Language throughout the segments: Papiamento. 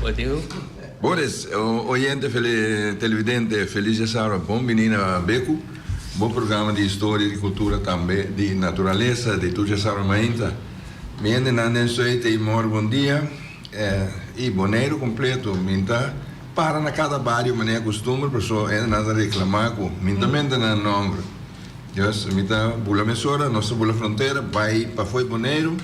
Bo tin. Boris, oyente televidente, felis djasabra, bon bini na Beku, bo programa di historia, di cultura, tambe di naturalesa, di tur djasabra mainta. Mi hendenan den Zuid ei mor bon dia, y Boneiru completo, mi ta para na cada bario manera custumber, paso hendenan ta reclama cu mi ta menta nan nomber. Dios, mi ta bula mesora, nos ta bula frontera, bay pafo e Boneiru.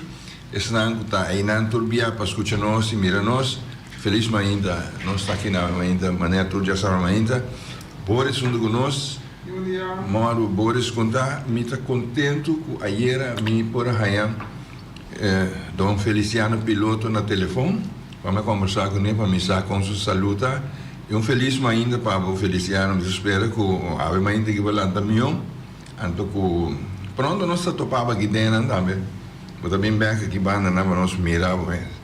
Esnan ku ta einan tur bia pa skucha nos i mira nos, felis mainta. Nos ta aki na mainta manera tur djasabra mainta. Boris huntu ku nos. Mòru Boris konta, Mi ta kontentu ku ayera mi por a haña Don Feliciano Piloto na telefon pa mi a kombersá kuné pa mi sa kon su salú ta. I un felis mainta pa bo Feliciano. Mi ta spera ku awe mainta ki bo lanta mihó. Anto ku pronto nos ta topa bo aki dennan tambe. Bo ta bin bek aki banda nan pa nos mira bo mes.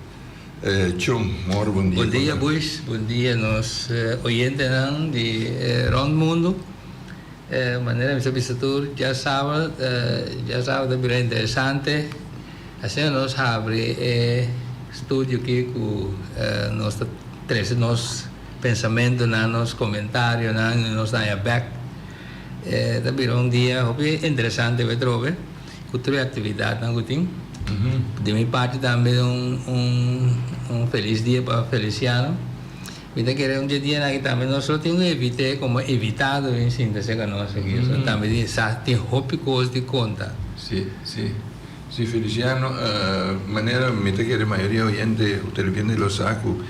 Chon, mor bon dia. Bon dia Buis, bon dia nos oyentenan di rond mundu. Manera mi sa bisa tur djasabad, djasabad ta bira interesante. Asina nos habri e studio aki ku nos ta trese nos pensamentunan, nos komentarionan i nos ta haña bek. Ta bira un dia hopi interesante bo trobe ku tur e aktividatnan ku tin. Di mi parti tambe un un felis dia pa Feliciano. Mi ta kere un dje dianan aki tambe nos lo tin ku evit'é komo invitado bin sinta serka nos aki. So tambe tin sa tin hopi kos di konta. Si, si. Si Feliciano, manera mi ta kere mayoria oyente o televidente lo sa ku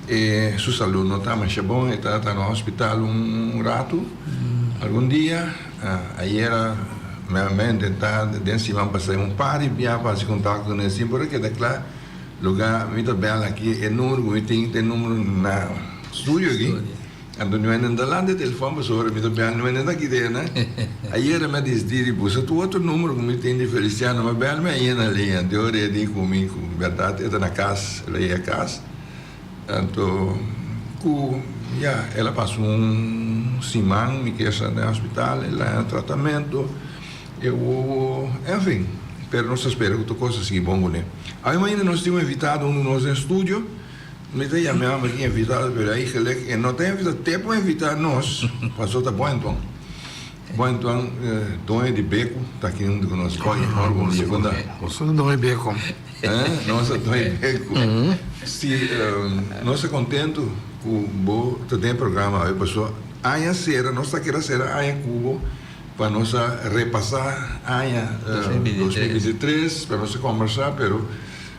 E su salud no ta masha bon, e tabata na hospital un ratu, algun dia. Ayera mi a intenta den siman pasa un par di bia pa hasi kontakto ku ne, sin por a keda kla. Luga mi ta bel aki e numero ku mi tin ta e numero na studio aki. Anto nuenen ta lanta e telefòn pasobra mi ta bel nuenen ta kite nan. Ayera mi a disidi di buska tur otro numero ku mi tin di Feliciano, mi a bel mi a yena liña. Anto e ora e di ku mi ku bèrdat e ta na kas, el a yega kas. Anto ku ya el a pasa un siman mi kier sa den hospital, el a haña tratamentu, e wowo, enfin, pero nos ta spera ku tur kos a sigui bon kuné. Awe mainta nos tin un invitado huntu ku nos den studio, mi ta yama e hòmber ki invitado pero eigenlijk e no ta invitá, te por invitá nos pasobra ta Boenton. Boenton doño di Beku ta aki huntu ku nos. Boy, bon dia, kon ta? Nos ta doño Beku. Nos ta doño Beku. Si, nos ta kontentu ku bo ta den e programa awe pasobra aña sera, nos ta keda sera aña ku bo pa nos a repasá aña 2023, pa nos a kombersá, pero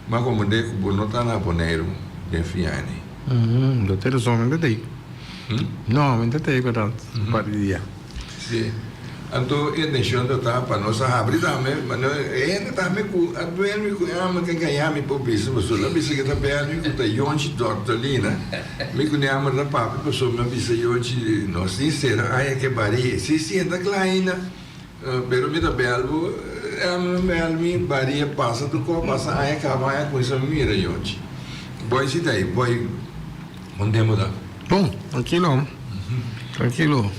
mi a komprendé ku bo no ta na Boneiru den fin aña ni. Bo tin rason, mi ta tei. No, mi ta tei bèrdat, un par di dia. Sí. Anto e intencion ta ta pa nos a habri tambe, ma no e hende tambe cu a duermi cu e homber ke gaña mi por bisa pasobra el a bisa ke ta bermi cu ta Yonchi Dortolina. Mi cu ne homber ta papia pasobra mi a bisa Yonchi nos tin sera aña ke bari. Sí, sí, e ta cla ainda, pero mi ta bel bo, e homber a bel mi, bari a pasa tur cos, pasa aña caba aña cuminsa mi mira Yonchi. Boy si ta ayi, boy, con tempo ta? Bon, trankilo, trankilo.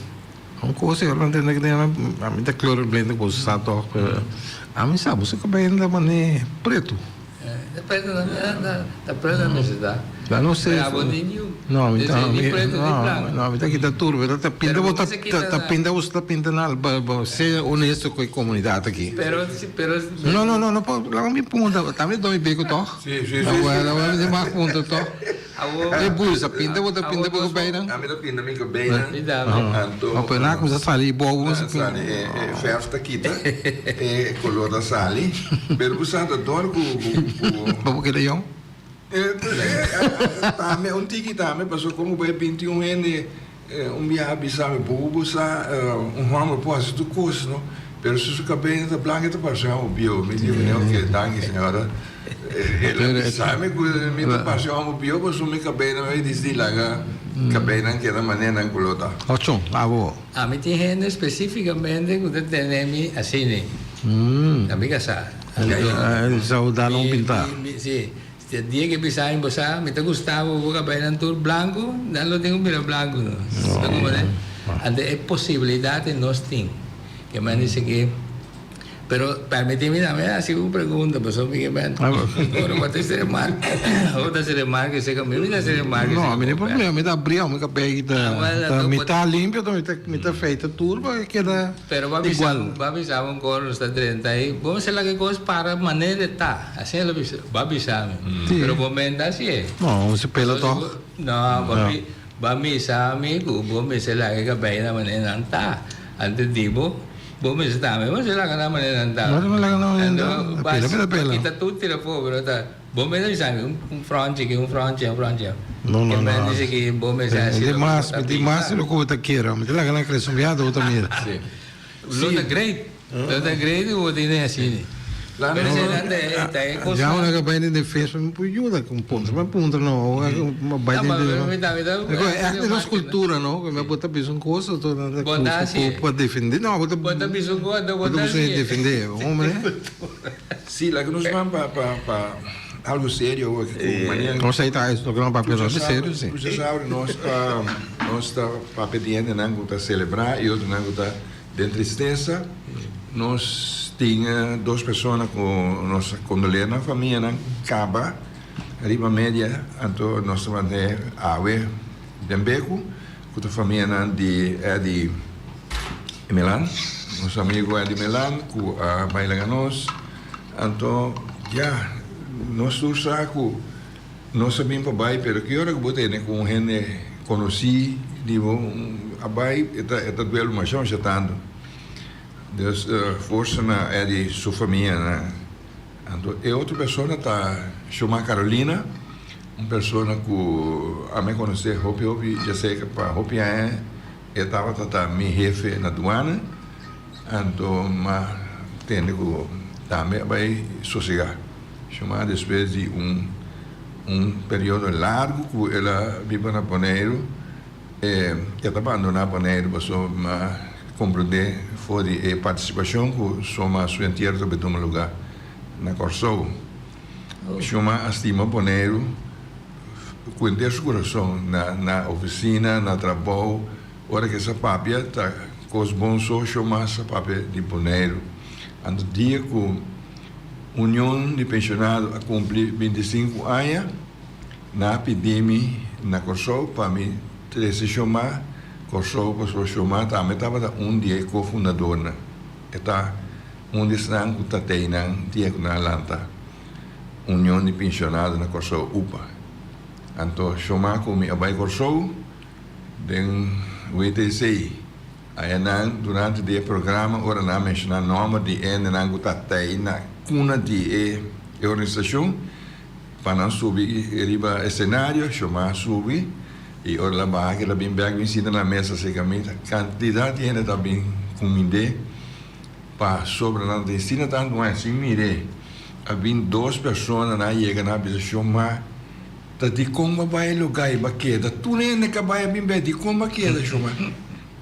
Un kos yo no tende ke ami ta kleur blende ku boso sa tòg pero ami sa boso kabei ta manera pretu. Ta pretu ta pretu ta mester ta. Da no se. Pero abo tin yu. No mi ta Ni pretu ni blanku. No mi ta kita tur pero ta pinta bo ta pinta boso ta pinta na bo sea honesto ku e komunidat aki. Pero pero. No no no no por laga mi punta tambe doy beko tòg. Si si si. Laga mi mag punta tòg. E bus a pinta bo ta pinta bo kabeinan? Ami ta pinta mi kabeinan. Anto. Oh, pero na kumsa sali i bobo bo sa pinta. Sali e verf ta kita, e kolor ta sali. Pero bo sa ta dor ku ku. Bo por keda yong? Tambe un tiki tambe pasobra komo bo e 21 hende Un biaha bisa mi, Bo bo sa un hòmber por hasi tur kos, no? Pero si su kabei no ta blanku e ta parse un hòmber bieu. Mi di kuné, Oke, danki señora. El a bisa mi ku mi ta parse un hòmber bieu pasobra mi kabei no e disidi laga kabeinan keda manera nan ku lo ta. Ochon, abo. Ami tin hende spesífikamente ku ta tene mi asina. Ta mi kasá. Sa bo dal un pintá. Sí. Si e dia ke bisa mi bo sa mi ta gusta bo bo kabeinan tur blanku, nan lo tin ku bira blanku no. Ta komprende? Anto e posibilidat e nos tin. Ke men dice ke Pero permití mi tambe hasi un pregunta, pasobra mi ke men ora bo ta hasi remarke, ora bo ta hasi remarke esei mi mi ta hasi remarke. No, mi no problema, mi ta abri mi kabei ta ta mitá limpio, mi ta mi ta feita tur pa e keda igual. Pero bo a bisa mi un kos nos ta drenta ei, bo mester laga e kos para manera e ta, asina lo bisa, bo a bisa mi, pero bo menta hasi e. No, un si pela tòg. No, bo a bisa mi ku bo mester laga e kabei na manera nan ta, antes di bo. Bo mester tambe bo mester laga nan manera nan ta. Bo mester laga nan manera nan ta. Pela pela pela. Kita tur tira afó pero ta bo mester bisa mi un frontje aki un frontje un frontje. No no no. Mi dice ki bo mester hasi loke bo ta bisa. Di mas loke bo ta kere. Mi ta laga nan crece un biaha bo ta mira. Si. Lo ta great. Lo ta great ku bo tin asina. Pero si nan ta e cos. Ya una ka bai den defensa mi por yuda ku puntra mi puntra no bai den defensa. Echt nos cultura no ku mi bo ta bisa un cos otro nan ta ku pa defende no bo ta bo ta bisa un cos bo ta defende hombre. Si laga nos ban pa pa pa algo serio awor ku manera. Nos ei ta loke nan papia ta serio si. Nos a nos nos ta papia di hendenan ku ta celebra y otronan ku ta Den tristesa nos tin dos persona ku nos a kondoler nan famianan kaba riba media anto nos ta mantene awe den beku ku ta famianan di Eddy Melan nos amigo Eddy Melan ku a bai laga nos anto ya nos tur sa ku Nos a bin pa bai, pero ki ora ku bo tene ku un hende konosí di bo a bai, e ta e ta duel masha masha tantu. Dus forsa na Eddie su famianan. Anto e otro persona ta Shoma Carolina, un persona ku ami a konosé hopi hopi djaserka pa hopi aña. E tabata ta mi hefe na duana. Anto m'a tende ku tambe a bai sosegá. Shuma despues di un un periodo largu ku el a biba na Boneiru, e e ta bandoná Boneiru pasobra m'a komprendé for di e partisipashon ku Soma su entiero ta bai tuma lugá na Kòrsou. Shuma a stima Boneiru ku henter su kurason na na ofisina, na trabou. Ora ke sa papia ta kos bon so sho mas sa papia di Boneiru. Anto dia ku Union di Penshonado a kumpli 25 aña, nan a pidi mi na Kòrsou pa mi trese Shomá Kòrsou pasobra Shomá tambe tabata un di e kofundadornan. E ta un di esnan ku tateinan dia ku nan a lanta Union di Penshonado na Kòrsou, upa. Anto Shomá ku mi a bai Kòrsou. Den WTC, aya nan durante di e programa ora nan a menshoná nòmber di e hendenan ku ta tei na kuna di e organisashon pa nan subi riba esenario, Shomá a subi i ora el a baha ke el a bin bèk bin sinta na mesa serka mi, kantidat di hende ta bin kumind'é pa sobra nan ta asina tantu aña sin mir'é. A bin dos persona nan a yega nan a bisa Shomá. Ta dikon bo a bai e lugá i bo a keda? Tur hende ku a bai a bin bèk, dikon bo a keda, shuma?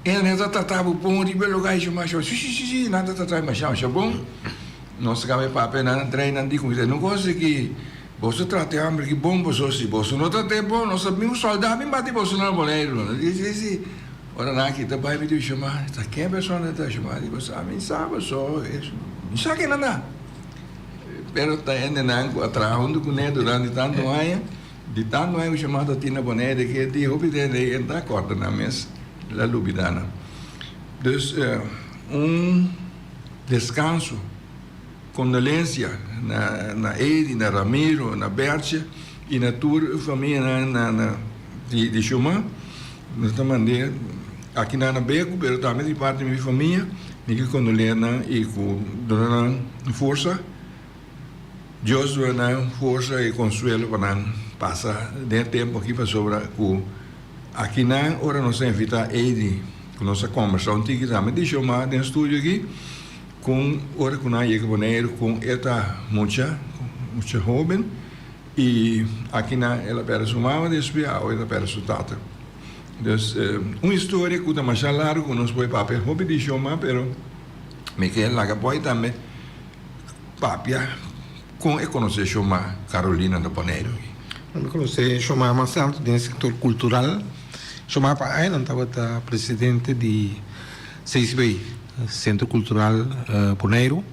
Hende ta trata bo bon riba e lugá i shuma, shuma, si, si, si, si, nan ta trata mi masha, masha bon. Nos a kaba e papia, nan a drei, nan di ku mi, No gosa ki boso trata e hòmber aki bon, boso si boso no trat'é bon, nos ta bin un sòldá bin bati boso na Boneiru. Nan di, si, si. Ora nan a kita bai, mi di, shuma, ta ken persona ta? Shuma di, bo sa, mi sa boso, mi sa ken nan ta. Pero ta hendenan ku a traha huntu kuné durante tantu aña, di tantu aña ku Shema ta tin na Bonaire ke di hopi hende ei ta kòrda nan mes, el a lubidá nan. Dus un deskanso, kondolensia na na Edi, na Ramiro, na Bertje i na tur famianan na na di di Shema. Nos ta mand'é aki nan na Beku, pero tambe di parti di mi famia. Mi ke kondoleer nan i ku duna nan forsa. Dios duna nan forsa i konsuelo pa nan pasa den e tempu aki pasobra ku aki nan ora nos a invitá Edy ku nos a kombersá un tiki tambe di Shomá den studio aki kon ora ku nan a yega Boneiru kon e ta mucha mucha hoben i aki nan el a pèrdè su mama despues awe el a pèrdè su tata. Dus un historia ku ta masha largu ku nos por papia hopi di shoma pero mi ke laga boy tambe papia kon e konosé shoma Carolina na Boneiru. Mi konosé shoma mas tantu den sektor kultural. Shoma pa añanan tabata presidente di CCB, Sentro Kultural Boneiru.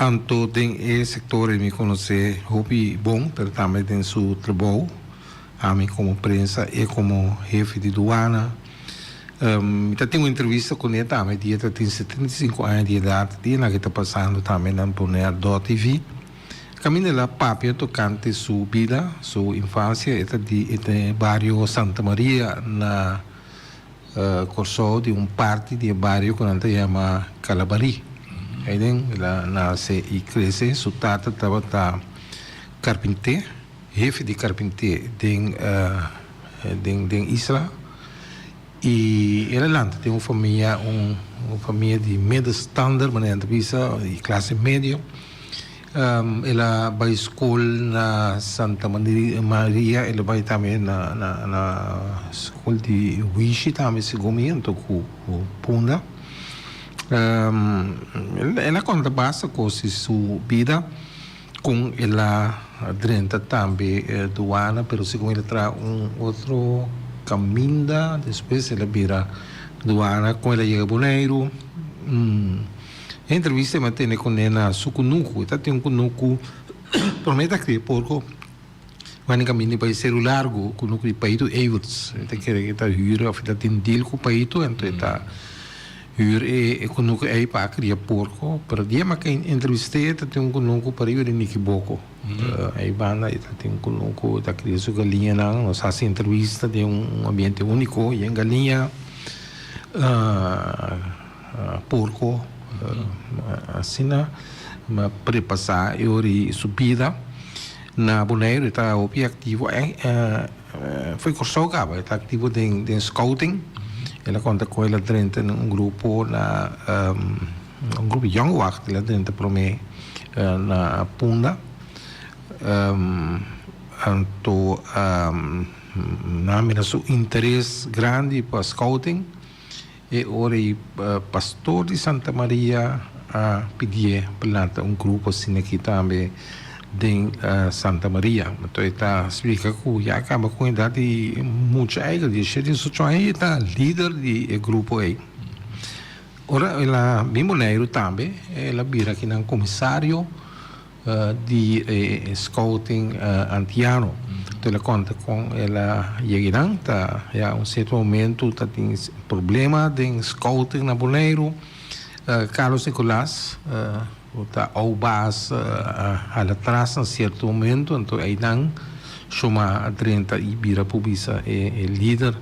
Anto den e sector ei mi conoce hopi bon, pero tambe den su trabou, ami como prensa, e como hefe di duana. Mi ta tin un entrevista cune tambe, dia ta tin 75 aña di edad, dia nan ke ta pasando tambe na Bonaire dot TV. Caminda el a papia tocante su bida, su infancia, e ta di e bario Santa Maria na Kòrsou di un parti di e bario ku nan ta yama Kalabarí. Aiden el a nase i krese. Su tata tabata karpinté, hefe di karpinté den den den isla. I el a lanta den un famia un famia di middenstander manera nan ta bisa, di klase medio. El a bai skol na Santa Maria, el a bai tambe na na skol di Wishi tambe segun mi anto ku Punda. El a konta basta kos di su bida kon el a drenta tambe duana pero segun el a traha un otro kaminda despues el a bira duana kon el a yega Boneiru. E entrevista e mantene ku ne na su kunuku. E ta tin un kunuku prome ta krie porko wani kaminda di bai Seru Largu, kunuku di Paito Everts. E ta kere e ta hür òf e ta tin deal ku Paito anto e ta hür e kunuku ei pa kria porko. Pero dia mi a entrevist'é e ta tin un kunuku pariba di Nikiboko. Ei banda e ta tin un kunuku e ta kria su galiñanan. Nos hasi entrevista den un ambiente úniko yen galiña. Porco asina mi a prepasá e ora di su bida na Boneiru e ta hopi aktivo for di Kòrsou kaba e ta aktivo den scouting el a konta ku el a drenta den un grupo na un grupo di jongwacht el a drenta promé na Punda anto nan a mira su interes grandi pa scouting. E ora ei pastor di Santa Maria a pidié pa lanta un grupo asina aki tambe den Santa Maria. Anto e ta splika ku ya kaba ku edat di mucha eikel, diesshete, diesocho aña, i e ta lider di e grupo ei. Ora el a bin Boneiru tambe el a bira kinan komisario. Di e scouting antiano. Anto el a konta kon el a yega einan ta ya un sierto momento ta tin problema den scouting na Boneiru. Carlos Nicolaas ku ta ou baas a hala tras na sierto momento anto einan Shoma a drenta i bira por bisa e lider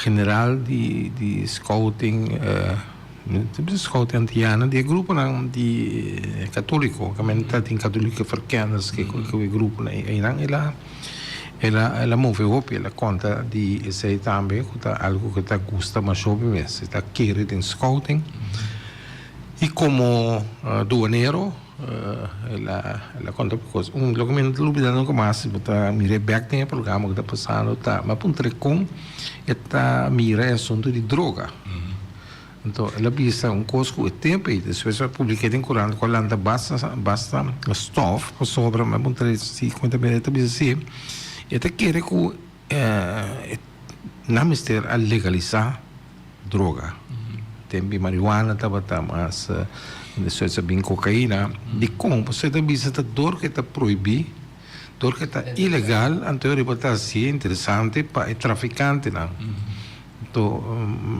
general di scouting. Scouting Antiano di e gruponan di katoliko, kaminda ta tin Katolike Verkenners ke ku e gruponan einan el a el a el a move hopi, el a konta di esei tambe ku ta algu ku ta gusta masha hopi mes, e ta kere den scouting i komo duanero el a el a konta hopi kos. Un loke mi no ta lubida nunka mas si bo ta mira e bèk den e programa ku ta pasando ta mi a puntra e kon e ta mira e asuntu di droga. Anto el a bisa un kos ku e tempu ei despues a publik'é den kurant ku a lanta basta basta stòf pasobra mi a puntra e si kon e ta mira e ta bisa si e ta kere ku nan mester a legalisá droga tempu marihuana tabata mas despues a bin kokaina dikon pasobra e ta bisa ta dor ku e ta prohibí dor ku e ta ilegal anto e riba ta hasié interesante pa e trafikantenan. Anto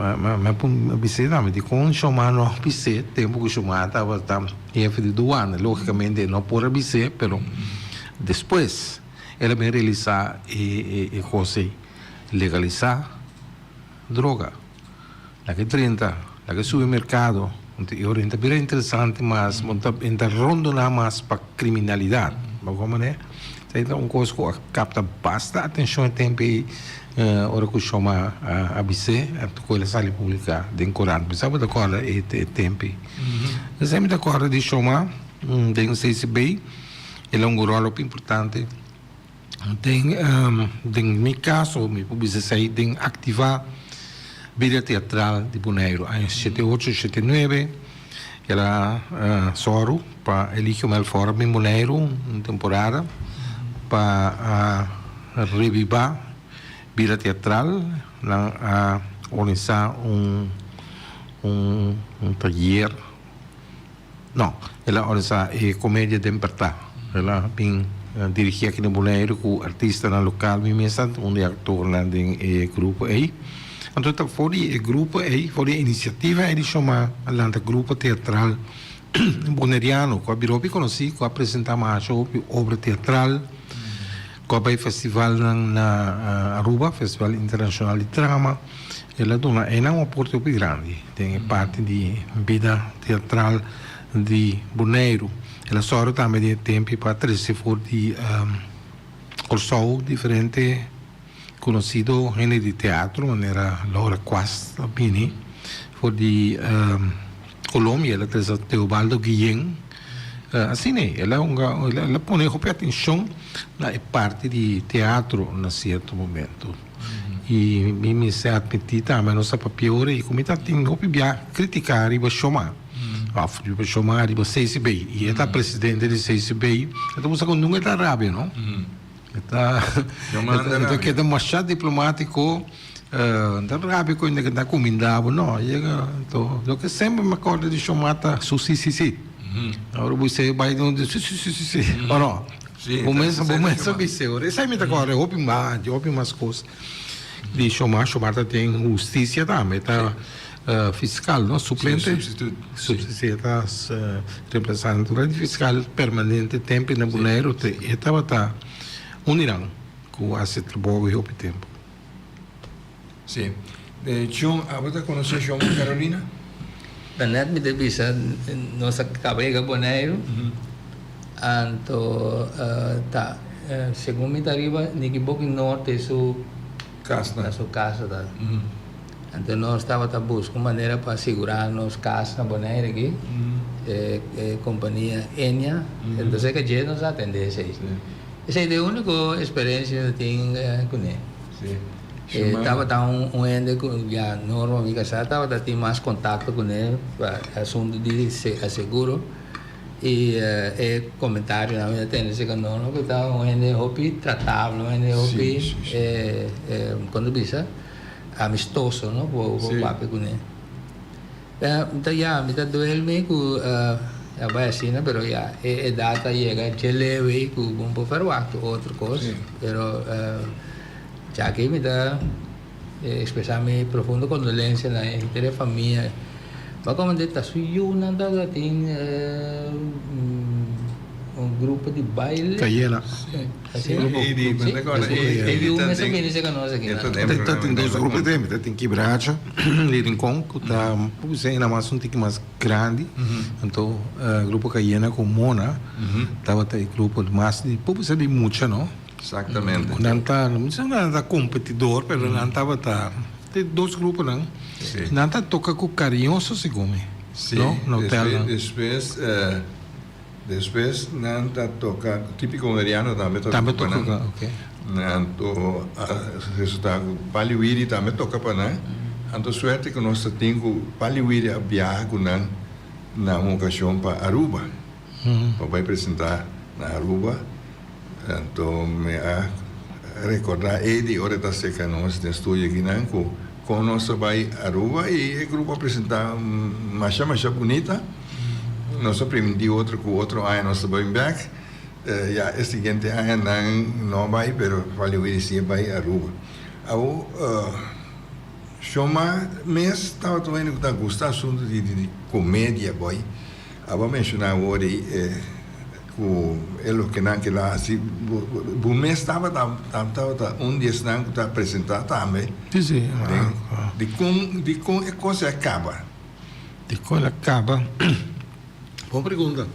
mi a bis'é tambe dikon Shomá no a bis'é tempu ku Shomá tabata hefe di duana. Lógikamente e no por a bis'é, pero despues el a bin realisá e kos ei, legalisá droga. Laga e drenta, laga e subi merkado. Anto e ora ta bira interesante mas, bo ta ta rondoná mas pa kriminalidat. Bo wak manera? Esei ta un kos ku a kapta basta atenshon e tempu ei ora ku Shoma a bis'é, anto ku el a sali publiká den korant. Mi sa bo ta kòrda e tempu ei. Esei mi ta kòrda di Shoma den CCB, el a hunga un ròl hopi importante. Den den mi kaso mi por bisa esei den aktivá bida teatral di Boneiru aña shete ocho shete nuebe el a sòru pa Eligio Melfor a bin Boneiru un temporada pa a revivá bida teatral nan a organisá un un tayer. No, el a organisá e komedia den Pertá. El a bin dirigí aki na Boneiru ku artistanan lokal. Mi mes ta un di e aktornan den e grupo ei. Anto ta for di e grupo ei, for di e inisiativa ei di Shomá a lanta grupo teatral boneriano ku a bira hopi konosí, ku a presentá masha hopi obra teatral, ku a bai festivalnan na Aruba, Festival Internashonal di Drama. El a duna einan un aporte hopi grandi den e parti di bida teatral di Boneiru. El a sòru tambe den e tempi pa trese for di Kòrsou diferente konosido hende di teatro manera Laura Quast a bini for di Colombia, el a trese Teobaldo Guillen. Asina ei, el a hunga, el a pone hopi atenshon na e parti di teatro na sierto momento. I mi mester atmití tambe nos ta papia ora i ku mi ta tin hopi bia kritiká riba Shoma òf riba Shoma riba CCB i e ta presidente di CCB e ta muestra ku nunka e ta rabia no e ta e ta keda masha diplomátiko ta rabia ku hende ta kuminda bo no yega anto loke semper mi a kòrda di Shoma ta su si si si ora bo bis'é bai si si si si o no. Bo mes bo mes a bis'é ora. Esei mi ta kòrda hopi mas, hopi mas kos di Shomar. Shomar ta den hustisia tambe, e ta fiskal, no? Suplente? Substituto. E ta remplasante di fiskal permanente tempu na Boneiru. E tabata un di nan ku a hasi trabou hopi tempu. Sí. De Shon, abo ta konosé Shon Carolina? Daarnet mi ta bisa nos a kaba yega Boneiru, anto ta segun mi ta riba Nikiboki Norte su Kas ta su kas ta. Anto nos tabata buska un manera pa sigurá nos kas na Boneiru aki, e kompania Ennia, entonces ke dje nos a atendé esei. Esei ta e úniko eksperensia mi tin kuné. E tabata un hende ku ya Norma mi kasá tabata tin mas kontakto kuné pa asuntu di aseguro i e komentarionan mi ta tende serka Norma ku ta un hende hopi tratabel, un hende hopi kon ta bisa amistoso no bo papia kuné. Ta ya mi ta duel mi ku a bai asina pero ya e edat a yega dje leu ei ku bo por verwagt otro kos pero djaki mi ta expresa mi profundo kondolensia na henter e famia bo a komende ta su yunan tabata tin un grupo di baile. Kayela. Ta tin dos grupo den, ta tin Kibracha di Rincon ku ta esei mas un tiki mas grandi, anto grupo Cayena ku Mona tabata e grupo mas di por bisa di mucha no. Exactamente. Nan ta, no bisa nan ta competidor pero nan tabata e dos gruponan nan ta toka ku Cariñoso segun mi no na hotelnan. Despues Despues nan ta toca Tipico Boneriano tambe ta Tambe toca pa nan. Ok. Anto a resulta cu Pali Wiri tambe toca pa nan. Anto suerte cu nos ta tin cu Pali Wiri a biaha cu nan na un ocasion pa Aruba. Pa bay presenta na Aruba. Anto mi a recorda Edy ora e ta cerca nos den studio akinan cu con nos a bay Aruba y e grupo a presenta masha masha bunita. Nos a primintí otro ku otro aña nos ta bai bèk. Ya e siguiente aña nan no a bai pero Valley Willy sí a bai Aruba. Awor Shoma mes tabata un hende ku ta gusta asuntu di komedia bòi. Abo a menshoná awor ei ku e lokenan ke la hasi bo mes tabata tabata un di esnan ku ta presentá tambe. Sí sí. Dikon dikon e kos ei a kaba? Dikon el a kaba? Bon pregunta.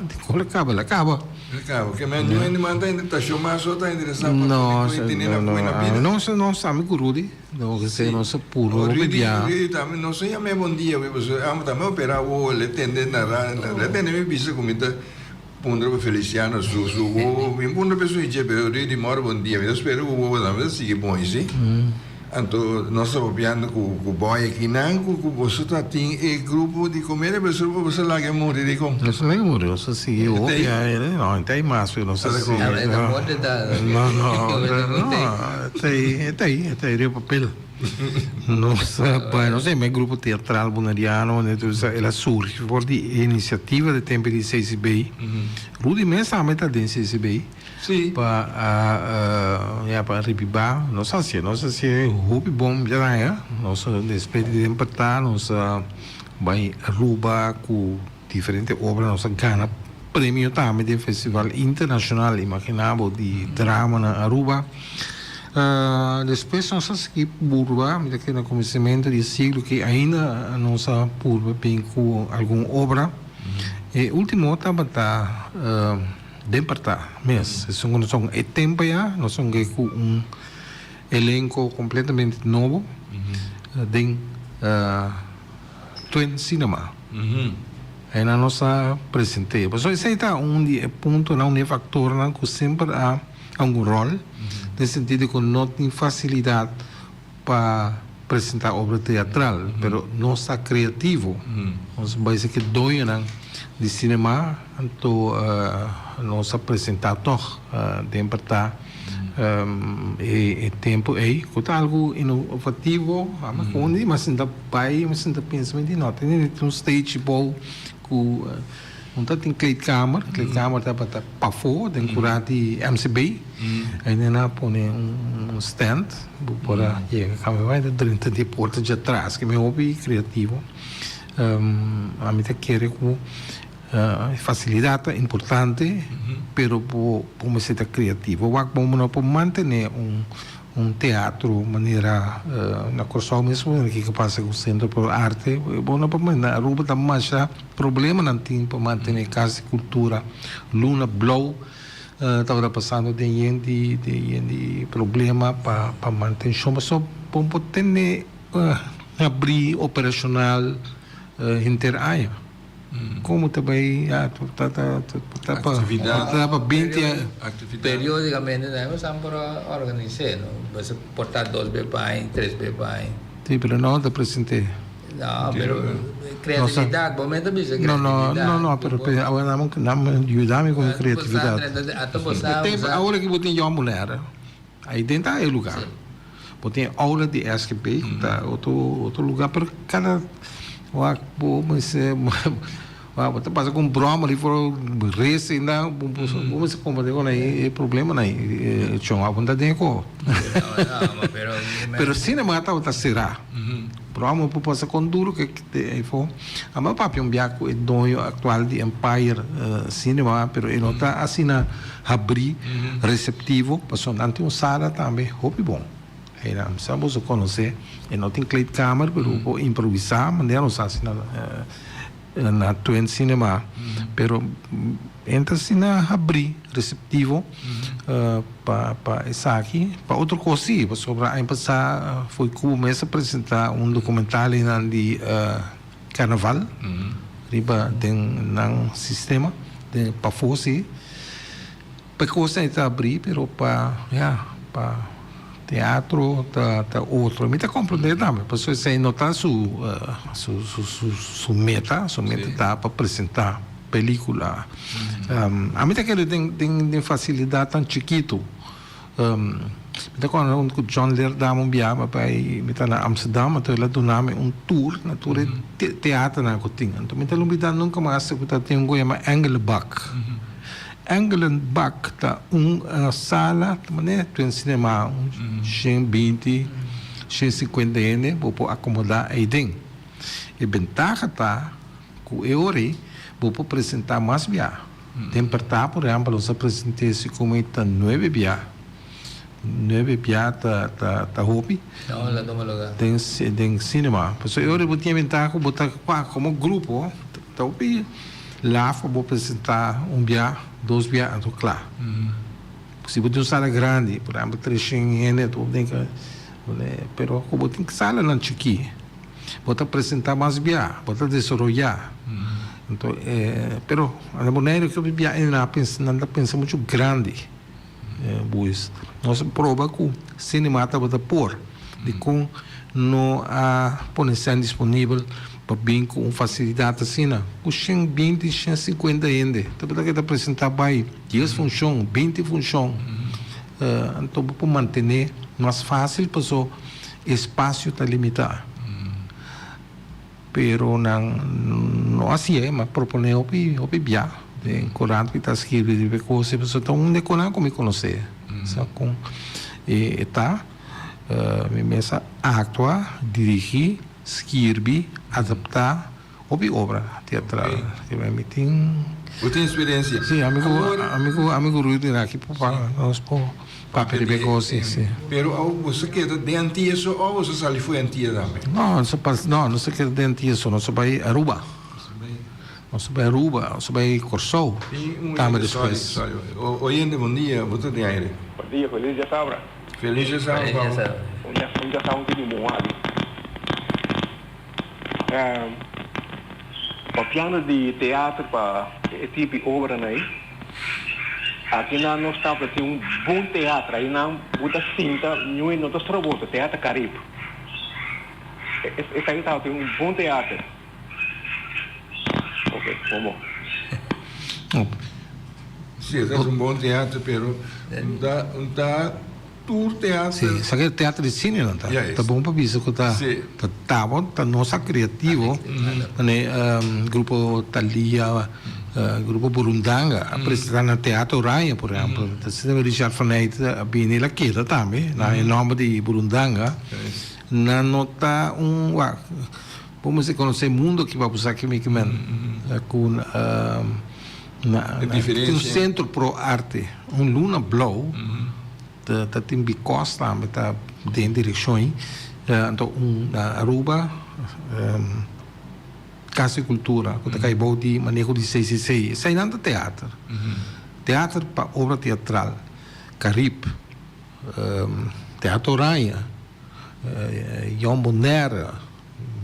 Dikon el a kaba? El a kaba. El a kaba. Ke men niun hende manda invitashon mas so ta interesá pa pone ku e tene na buena bida. No, no, nos ami ku Rudy. No, kese nos a puro hopi bia. Rudy tambe nos a yam'é bon dia pasobra amo tambe opera wowo el e tende na el a tende mi bisa ku mi ta Puntra pa Feliciano su su wowo mi puntra pa esun dje pero Rudy mor bon dia mi ta spera ku wowo tambe ta sigui bon si anto nos ta papiando ku ku boy akinan ku ku boso ta tin e grupo di comedia pero su boso laga e muri dikon. Nos a laga e muri nos a sigui hopi aña no ta ei mas pero nos a sigui no no no e ta ei e ta ei riba papel. Nos a bai, nos yama e grupo teatral Boneriano, el a surgi for di e inisiativa di tempo di CCB. Rudy mes tambe ta den CCB. Sí. Pa a ya pa ribibá nos a hasié, nos a hasié hopi bon biaha. Nos despues di den partá nos a bai Aruba ku diferente obra, nos a gana premio tambe den festival internashonal, imaginá bo, di drama na Aruba. Despues nos a sigui purba, mi ta kere na kuminsamentu di e siglo ki ainda nos a purba bin ku algun obra. E ultimo tabata Den partá mes. Esun ku nos a e tempu ya nos a hunga ku un elenko kompletamente nobo den Twin Cinema. Einan nos a present'é. Pasobra esei ta un di e puntonan, un di e faktornan ku semper a hunga un ròl den sentido ku no tin fasilidat pa presentá obra teatral, pero nos ta kreativo. Nos bai ser ke doñonan di sinema, anto nos a presentá tòg den pertá e tempu ei, ku ta algu inovativo. Ami ku un di mi a sinta bai, mi a sinta pensa, mi di no, tin un stage bou ku Un ta tin kleedkamer, kleedkamer tabata pafó den kura di MCB. Ei nan a pone un stand, bo por a yega kamba bai ta drenta di e porta djatras, ke mi hopi kreativo. Ami ta kere ku e fasilidat ta importante, pero bo mester ta kreativo. Wak bo no por mantené un Un teatro manera na Kòrsou mes bo mira kiko pasa ku Sentro por Arte. Bo no por manda Aruba ta masha problemanan tin pa mantené Kas di Kultura. Luna Blou tabata pasando den yen di den yen di problema pa pa mantenshon pasobra bo por tene habrí operashonal henter aña. Como ta bay ya ta ta ta pa ta pa binti aña. Periodicamente nan nos por a organise no bo sa por ta dos bes pa aña tres bes pa aña. Si pero no ta presente. No pero creatividad bo mes ta bisa creatividad. No no no pero awor nan nan yuda mi con creatividad. Awor aki bo tin Jong Bonaire. Ahí den ta e lugar. Bo tin e aula di SGP ku ta otro otro lugar pero kada wak bo mester wak bo ta pasa ku un broma di for res ainda bo bo mester komprende kon e problemanan ei chon a apunta den e ko. Pero sinema tabata será. Broma por pasa kon duro ke eyfo. Amo a papia un bia ku e doño aktual di Empire Cinema pero e no ta asina habrí, reseptivo, pasobra nan tin un sala tambe hopi bon. Einan sa boso konosé, e no tin kleedkamer pero bo por improvisá manera nos hasi na na Twin Cinema. Pero e ta asina habrí, reseptivo pa pa esaki. Pa otro kos sí, pasobra aña pasá fo'i Cuba mes a presentá un dokumental einan di karnaval riba den nan sistema. Den pafó sí pa e kosnan ei ta abrí pero pa ya pa teatro ta ta otro mi ta komprendé tambe pasobra esei no ta su su su su meta su meta ta pa presentá pelíkula ami ta kere den den den fasilidatnan chikitu. Mi ta kòrda un ku John Leerdam un biaha pa bai, mi ta na Amsterdam, anto el a duna mi un tour na tur e teaternan ku tin. Anto mi ta lubidá nunka mas ku ta tin un ku yama Engelenbak. Engelenbak ta un sala, ta manera tu en sinema, un 120, 150 hende bo por akomodá eiden. E bentaha ta ku e ora ei bo por presentá mas biaha. Den pertá, por ehèmpel, nos a present'é si komo e ta nuebe bia. Nuebe bia ta ta ta hopi. No, la tuma lugá. Den den sinema. Pasobra e ora bo tin e bentaha ku bo ta kua komo grupo ta hopi laf pa bo presentá un bia, dos bia, anto kla. Si bo tin un sala grandi, por ehèmpel treshen hende, anto bo tin ke pero ku bo tin salanan chikí. Bo ta presentá mas bia, bo ta desaroyá. Anto e, pero na Boneiru ke bia e nan a pensa, nan ta pensa muchu grandi. Pues nos a proba ku sinema tabata por, dikon no a pone sèn disponibel pa bin ku un fasilidat asina? Ku 120, 150 hende tabata ke ta presentá bai dies funshon, 20 funshon. Anto bo por mantené mas fásil paso. Espasio ta limitá. Pero nan no hasié, m'a proponé hopi hopi bia den korant mi ta skirbi riba e kos ei, pasobra ta un de konan ku mi konosé. Sa kon e ta, mi mes a aktua, dirigí, skirbi, adaptá hopi obra teatral. Mi tin. Bo tin eksperensia. Sí, ami ku ami ku ami ku Rudy aki por nos por Papia riba e kos ei, si. Pero awo boso keda den Antia so o boso sali fo'i Antia tambe? No, nos a pas, no, nos a keda den Antia so, nos a bai Aruba. Nos a bai Aruba, nos a bai Kòrsou tambe despues. Sorry, sorry. Oyente, bon dia, bo ta den aire. Bon dia, felis djasabra. Felis djasabra pa bo. Un djasabra un tiki bon abi. Papiando di teatro pa e tipo di obranan ei. Aki nan nos tabata tin un bon teatro, ayi nan bo ta sinta ñue no ta stroboso, Teatro Carib. Esaki tabata tin un bon teatro. Ok, bon bon. Si, esaki ta un bon teatro, pero un ta, un ta tur teatro. Si, esaki ta teatro di cine nan ta. Ta bon pa bisa cu ta, ta tabo, ta nos a creativo, manera grupo Thalia. Grupo Burundanga a presentá na Teatro Oranje, por ehèmpel. Ta asina Richard van Eyt a bini, el a keda tambe na e nòmber di Burundanga. Nan no ta un, wak, bo mester konosé mundu aki pa bo sa kimi ki men ku na tin un sentro pro arte, un luna blou ta tin bikos tambe ta den direkshon ei. Anto un na Aruba. Kas di Kultura ku ta kai bou di maneho di CCC. Eseinan ta teater. Teater pa obra teatral, Carib, Teatro Oranje, Jong Bonaire,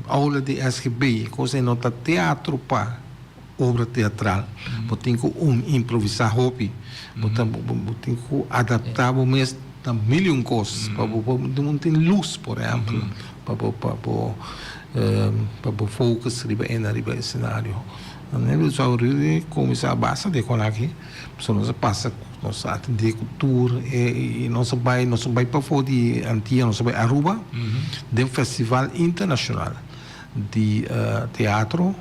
Aula di SGB, kos ei no ta teatro pa obra teatral. Bo tin ku un improvisá hopi, bo ta bo tin ku adaptá bo mes na mil i un kos pa bo por tin lus por ehèmpel pa bo pa bo Pa bo focus riba e na riba escenario. Manera nos a really cuminsa basta di e con aki, pasobra nos a pasa nos a atende cu tur e y nos a bay nos a bay pafo di Antia nos a bay Aruba den festival internacional di teatro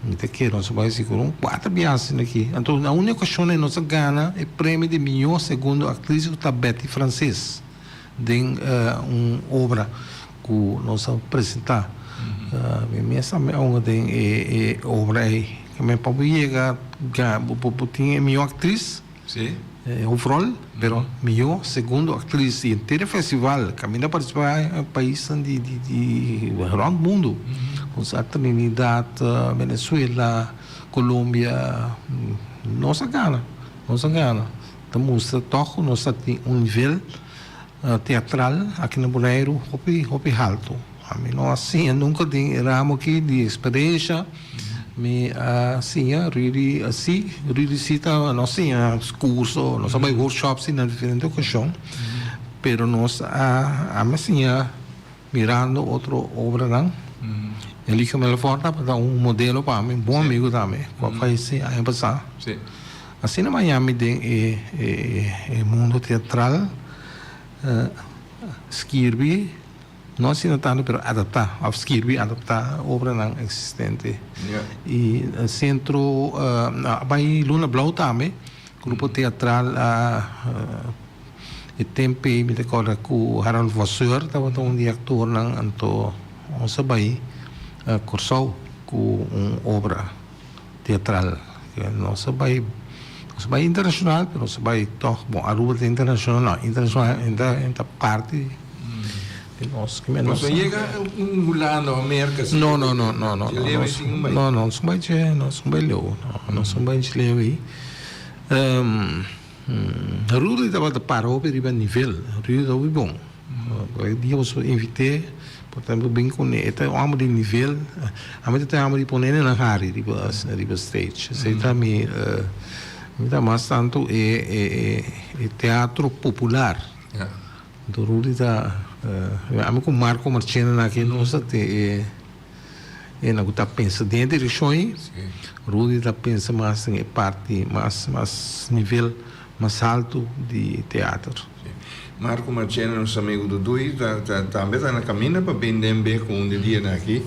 mi ta kere nos a bay sigur un cuater biaha asina aki. Anto na un ocasion nos a gana e premio di mijo segundo actriz cu ta Betty Francis. Den un obra ku nos a presentá. Mi mes tambe a hunga den e obra ei. Mi pa bo yega bo tin e mihó aktris, e hoofdrol, pero mihó segundo aktris di henter e festival kaminda a partisipá paisnan di rònt mundu. Nos a Trinidad, Venezuela, Colombia, nos a gana, nos a gana. Ta mustra tòg ku nos ta tin un nivel teatral aki na Boneiru hopi hopi haltu. Ami no a siña nunka den e ramo aki di eksperensha. Mi a siña Rudy si, Rudy si ta nos siña kurso, nos a bai workshops si na diferente okashon, pero nos a ami a siña mirando otro obranan. Eligio Melfor tabata un modelo pa mi, un bon amigu tambe ku a fayesé aña pasá. Asina Miami den e e mundo teatral skirbi, no asina tanto pero adapta of skirbi adapta obranan existente. Y centro a bay Luna Blou tambe, grupo teatral a e tempo ey mi ta corda cu Harold Vasseur tabata un di e actornan anto nos a bay Corsou cu un obra. Teatral. Nos a bai, nos a bai internacional, pero nos a bai toch, bon, Aruba ta internacional, no, internacional e ta parti di nos. Nos a yega un Hulanda o Merca? No, no, no, no, no, no, no, nos no bai dje, nos no bai leu, no, nos no bai dje leu ei. Rudy tabata para hopi riba nivel, Rudy ta hopi bon. Por e dia boso invit'é, por tanto bin kuné. E ta un hòmber di nivel. Ami ta tin hòmber di pone nan hari riba riba stage. Esei ta mi mi ta mas tantu e e teatro popular. Anto Rudy ta ami ku Marco Marchena nan aki nos ta tin e e nan ku ta pensa den e direkshon ei. Rudy ta pensa mas den e parti mas mas nivel mas altu di teater. Sí. Marco Marchena, nos amigu Dudui, ta ta tambe ta na kaminda pa bin den be ku un di dianan aki.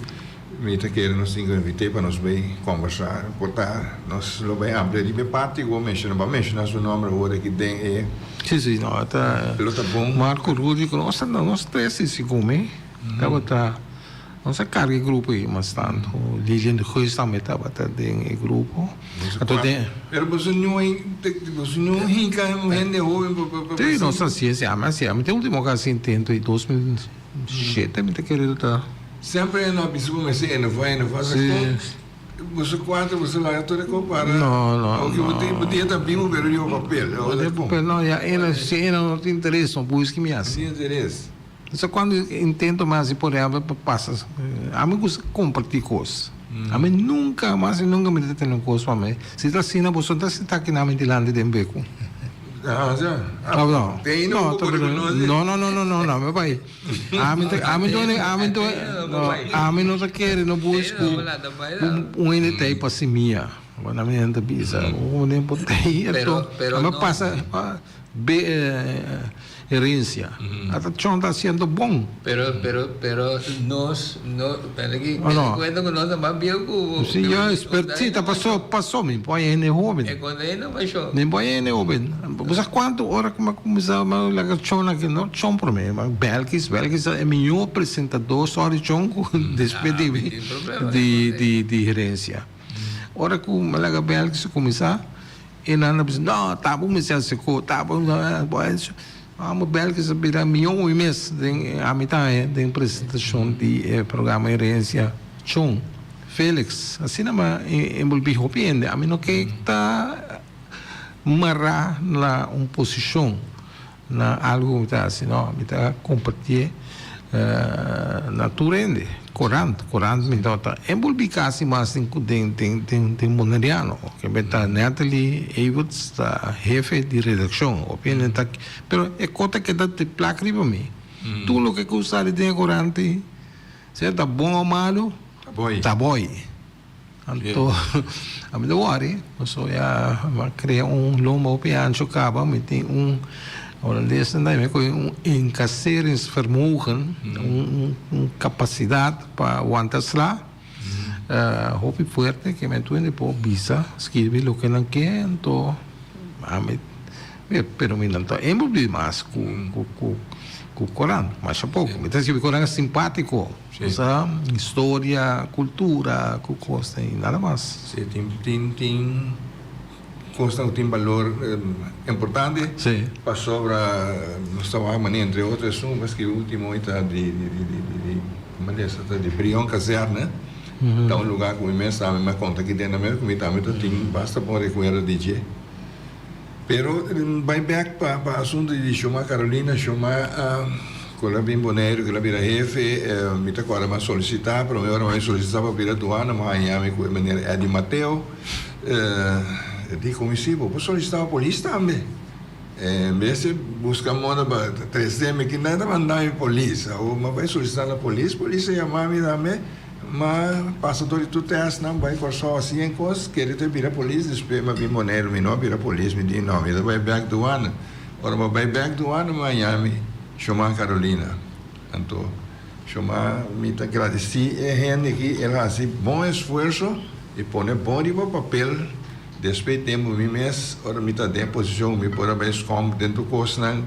Mi ta kere nos tin ku invit'é pa nos bay kombersá. Por ta nos lo bay amplia riba e parti ku bo menshoná. Bo a menshoná su nòmber awor aki den e. Sí, sí, no, ta. Lo ta bon. Marco, Rudy ku nos ta nos tres si si ku mi tabata nos a karga e grupo ei mas tantu. Lilian de Geus tambe tabata den e grupo. Anto den. Pero boso no boso no hinka hende hoben pa pa pa. Sí, nos a hasié, sí, ami a hasié. Ami ta e ultimo ku a hasi intento ei 2007 mi ta kere lo ta. Semper e no a bisa bo mester enofa enofa sa kon boso kuater boso laga tur e kos para No no oke bo tin bo tin e ta bibu pero riba papel ora kon. Pero no ya ena si ena no tin interes no buski mi hasi. No tin interes. Sa kuando intento mi hasi por ehempel pa pasa ami gusta komparti kos ami nunka mas nunka mi ta tene un kos pa mi si ta asina boso no ta sinta aki na mi dilanti den beku. Ah sa No no te ainda bo por konosi. No no no no no no mi bai. Ami ta ami ta ami ta no ami no ta kere no bus ku un hende ta ei pa simia bo na mi hende ta bisa un hende por ta ei anto ami a pasa be herencia ata chon ta haciendo bon. Pero pero pero nos no pero aki tene cuenta ku nos ta mas bieu ku bo. Si juist pero si ta paso paso mi por haña hende hoben. E konta hende masho. Mi por haña hende hoben. Bo sa cuanto ora cu mi a cuminsa laga chon aki no chon prome ma Belkis Belkis ta e miho presentador sorry chon cu despues di di di di herencia. Ora cu mi a laga Belkis cuminsa e nan a bisa no ta bo mester haci cu ta bo Amo Belkis a bira miho un mes den a mitad den presentacion di e programa Herencia Chon Felix. Asina mi a envolvi hopi hende. Ami no ke ta mará na un posicion, na algo ku mi ta hasi. No, mi ta compartié na tur hende. Corant, corant mi no ta envolvi casi mas den den den den Boneriano. Kende ta Natalie Everts ta hefe di redaccion. Hopi hende ta pero e cos ta keda te plak riba mi. Tur loke ku sali den e corant ei, sea ta bon o malo, ta boy. Anto ami ta wòri, pasobra ya mi a krea un lomba hopi ancho kaba, mi tin un holandesnan ta yama koe un incasseringsvermogen, un kapasidat pa wanta sla hopi fuerte ke mi tur hende por bisa, skirbi loke nan ke, anto ami pero mi nan ta envolvi mas ku korant, masha poko, mi ta skirbi korant simpatiko. Sa historia, cultura cu cosnan y nada mas. Si, tin tin tin cosnan cu tin balor importante. Si. Pasobra nos ta wak manera entre otro esun cu a scribi ultimo hoy ta di di di di di como ta ta di Brion Kazerne. Ta un lugar cu mi mes tambe mi a conta aki den America cu mi tambe ta tin basta bon recuerdo di dje. Pero bai bek pa pa asunto di Shoma Carolina, Shoma a ku el a bin Boneiru, ku el a bira hefe, mi ta kòrda mi a solisitá, promé ora mi a solisitá pa bira duana, mi a haña mi ku e meneer Eddy Mateo, e di ku mi, si, bo por solisitá pa polis tambe. En bes di buska moda pa trese mi aki, nan ta manda mi polis. Awor mi a bai solisitá na polis, polis a yama mi tambe. Ma pasa dor di tur testnan bai Kòrsou hasi en kos, kere ta bira polis, despues mi a bin Boneiru mi no a bira polis, mi di no mi ta bai bèk duana. Ora mi a bai bèk duana mi a haña mi Shoma Carolina. Anto Shoma mi ta gradisí e hende aki, el hasi bon esfuerso i pone bon riba papel, despues di tempu mi mes ora mi ta den posishon mi por a bai skòmp den tur kosnan.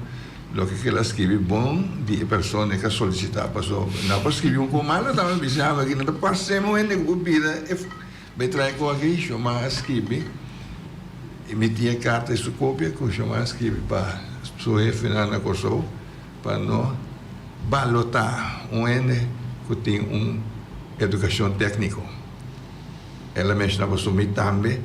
Loke ke el a skibi bon di e persona ke a solisitá paso nan por skibi un kon malo tambe bisa ami aki nan ta parsemi un hende ku por bira e bai trae kon aki Shomar a skibi i mi tin e karta i su kopia ku Shomar a skibi pa su hefenan na Kòrsou pa no balotá un hende ku tin un edukashon tèkniko el a menshoná paso mi tambe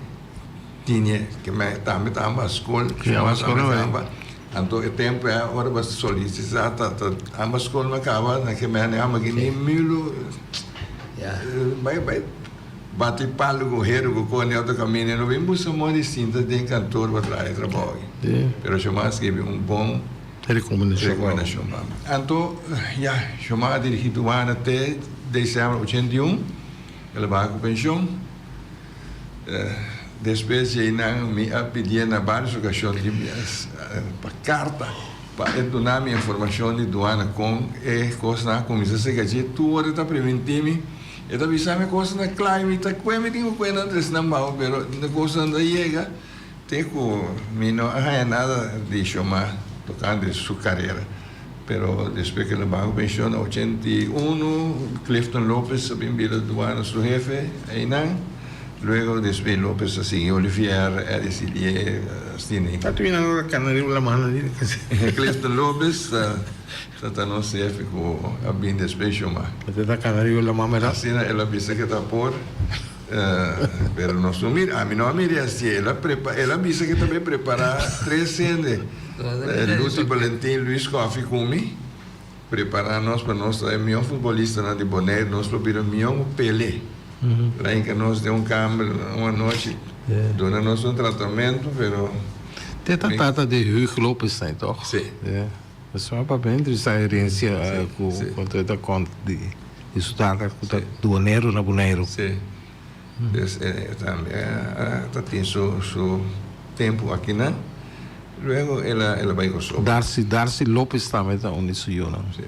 Tinie ke mei tambe ta amba skol, Amba skol tambe ta amba. Anto e tempo e ora bo solisitá ta ta amba skol no kaba na ke mei ni amba ki ni milo bai bai bati palu ku heru ku koni otro kaminda no bin buska moda di sinta den kantor pa traha e trabou aki. Pero Shomar a skibi un bon rekomendashon pa mi. Anto ya Shomar a dirigí duana te desèmber 81 el a baha ku penshon. Despues djei nan mi a pidié na varios ocasion di pa carta. Pa e duna mi informashon di duana kon e kosnan a kuminsá seka dje tur ora e ta primintí mi, e ta bisa mi kosnan ta kla i mi ta kue mi tin ku kue nan tres nan bao pero e kosnan ta yega te ku mi no a haña nada di Shomar tokante su karera. Pero despues ku el a baha ku penshon na 81 Clifton Lopez a bin bira duana su hefe einan. Luego despues Lopez a sigui Olivier, Eddie Silié, asina. Ta tu bina ora cana riba la mano di Clifton Lopez ta ta nos hefe cu a bin despues Shomar. Ta ta cana riba la mano verdad? Asina el a bisa cu ta por, pero nos no mira, ami no a mira así, el a prepa, el a bisa cu ta bay prepara tres hende, Lucy Valentin, Luis Coffie cu mi, prepara nos pa nos ta e mihor futbolistanan di Bonaire, nos por bira mihor cu Pele. La hinca nos den un camber un anochi, duna nos un tratamento, pero. Te ta tata di Huug Lopez nai toch? Si. Esaki pa bini entrevista herencia cu cu ta cont di su tata cu ta duanero na Boneiru. Si. Dus e tambe ta tin su su tempo akinan. Luego el a el a bay Kòrsou. Darcy Darcy Lopez tambe ta un di su yunan. Si.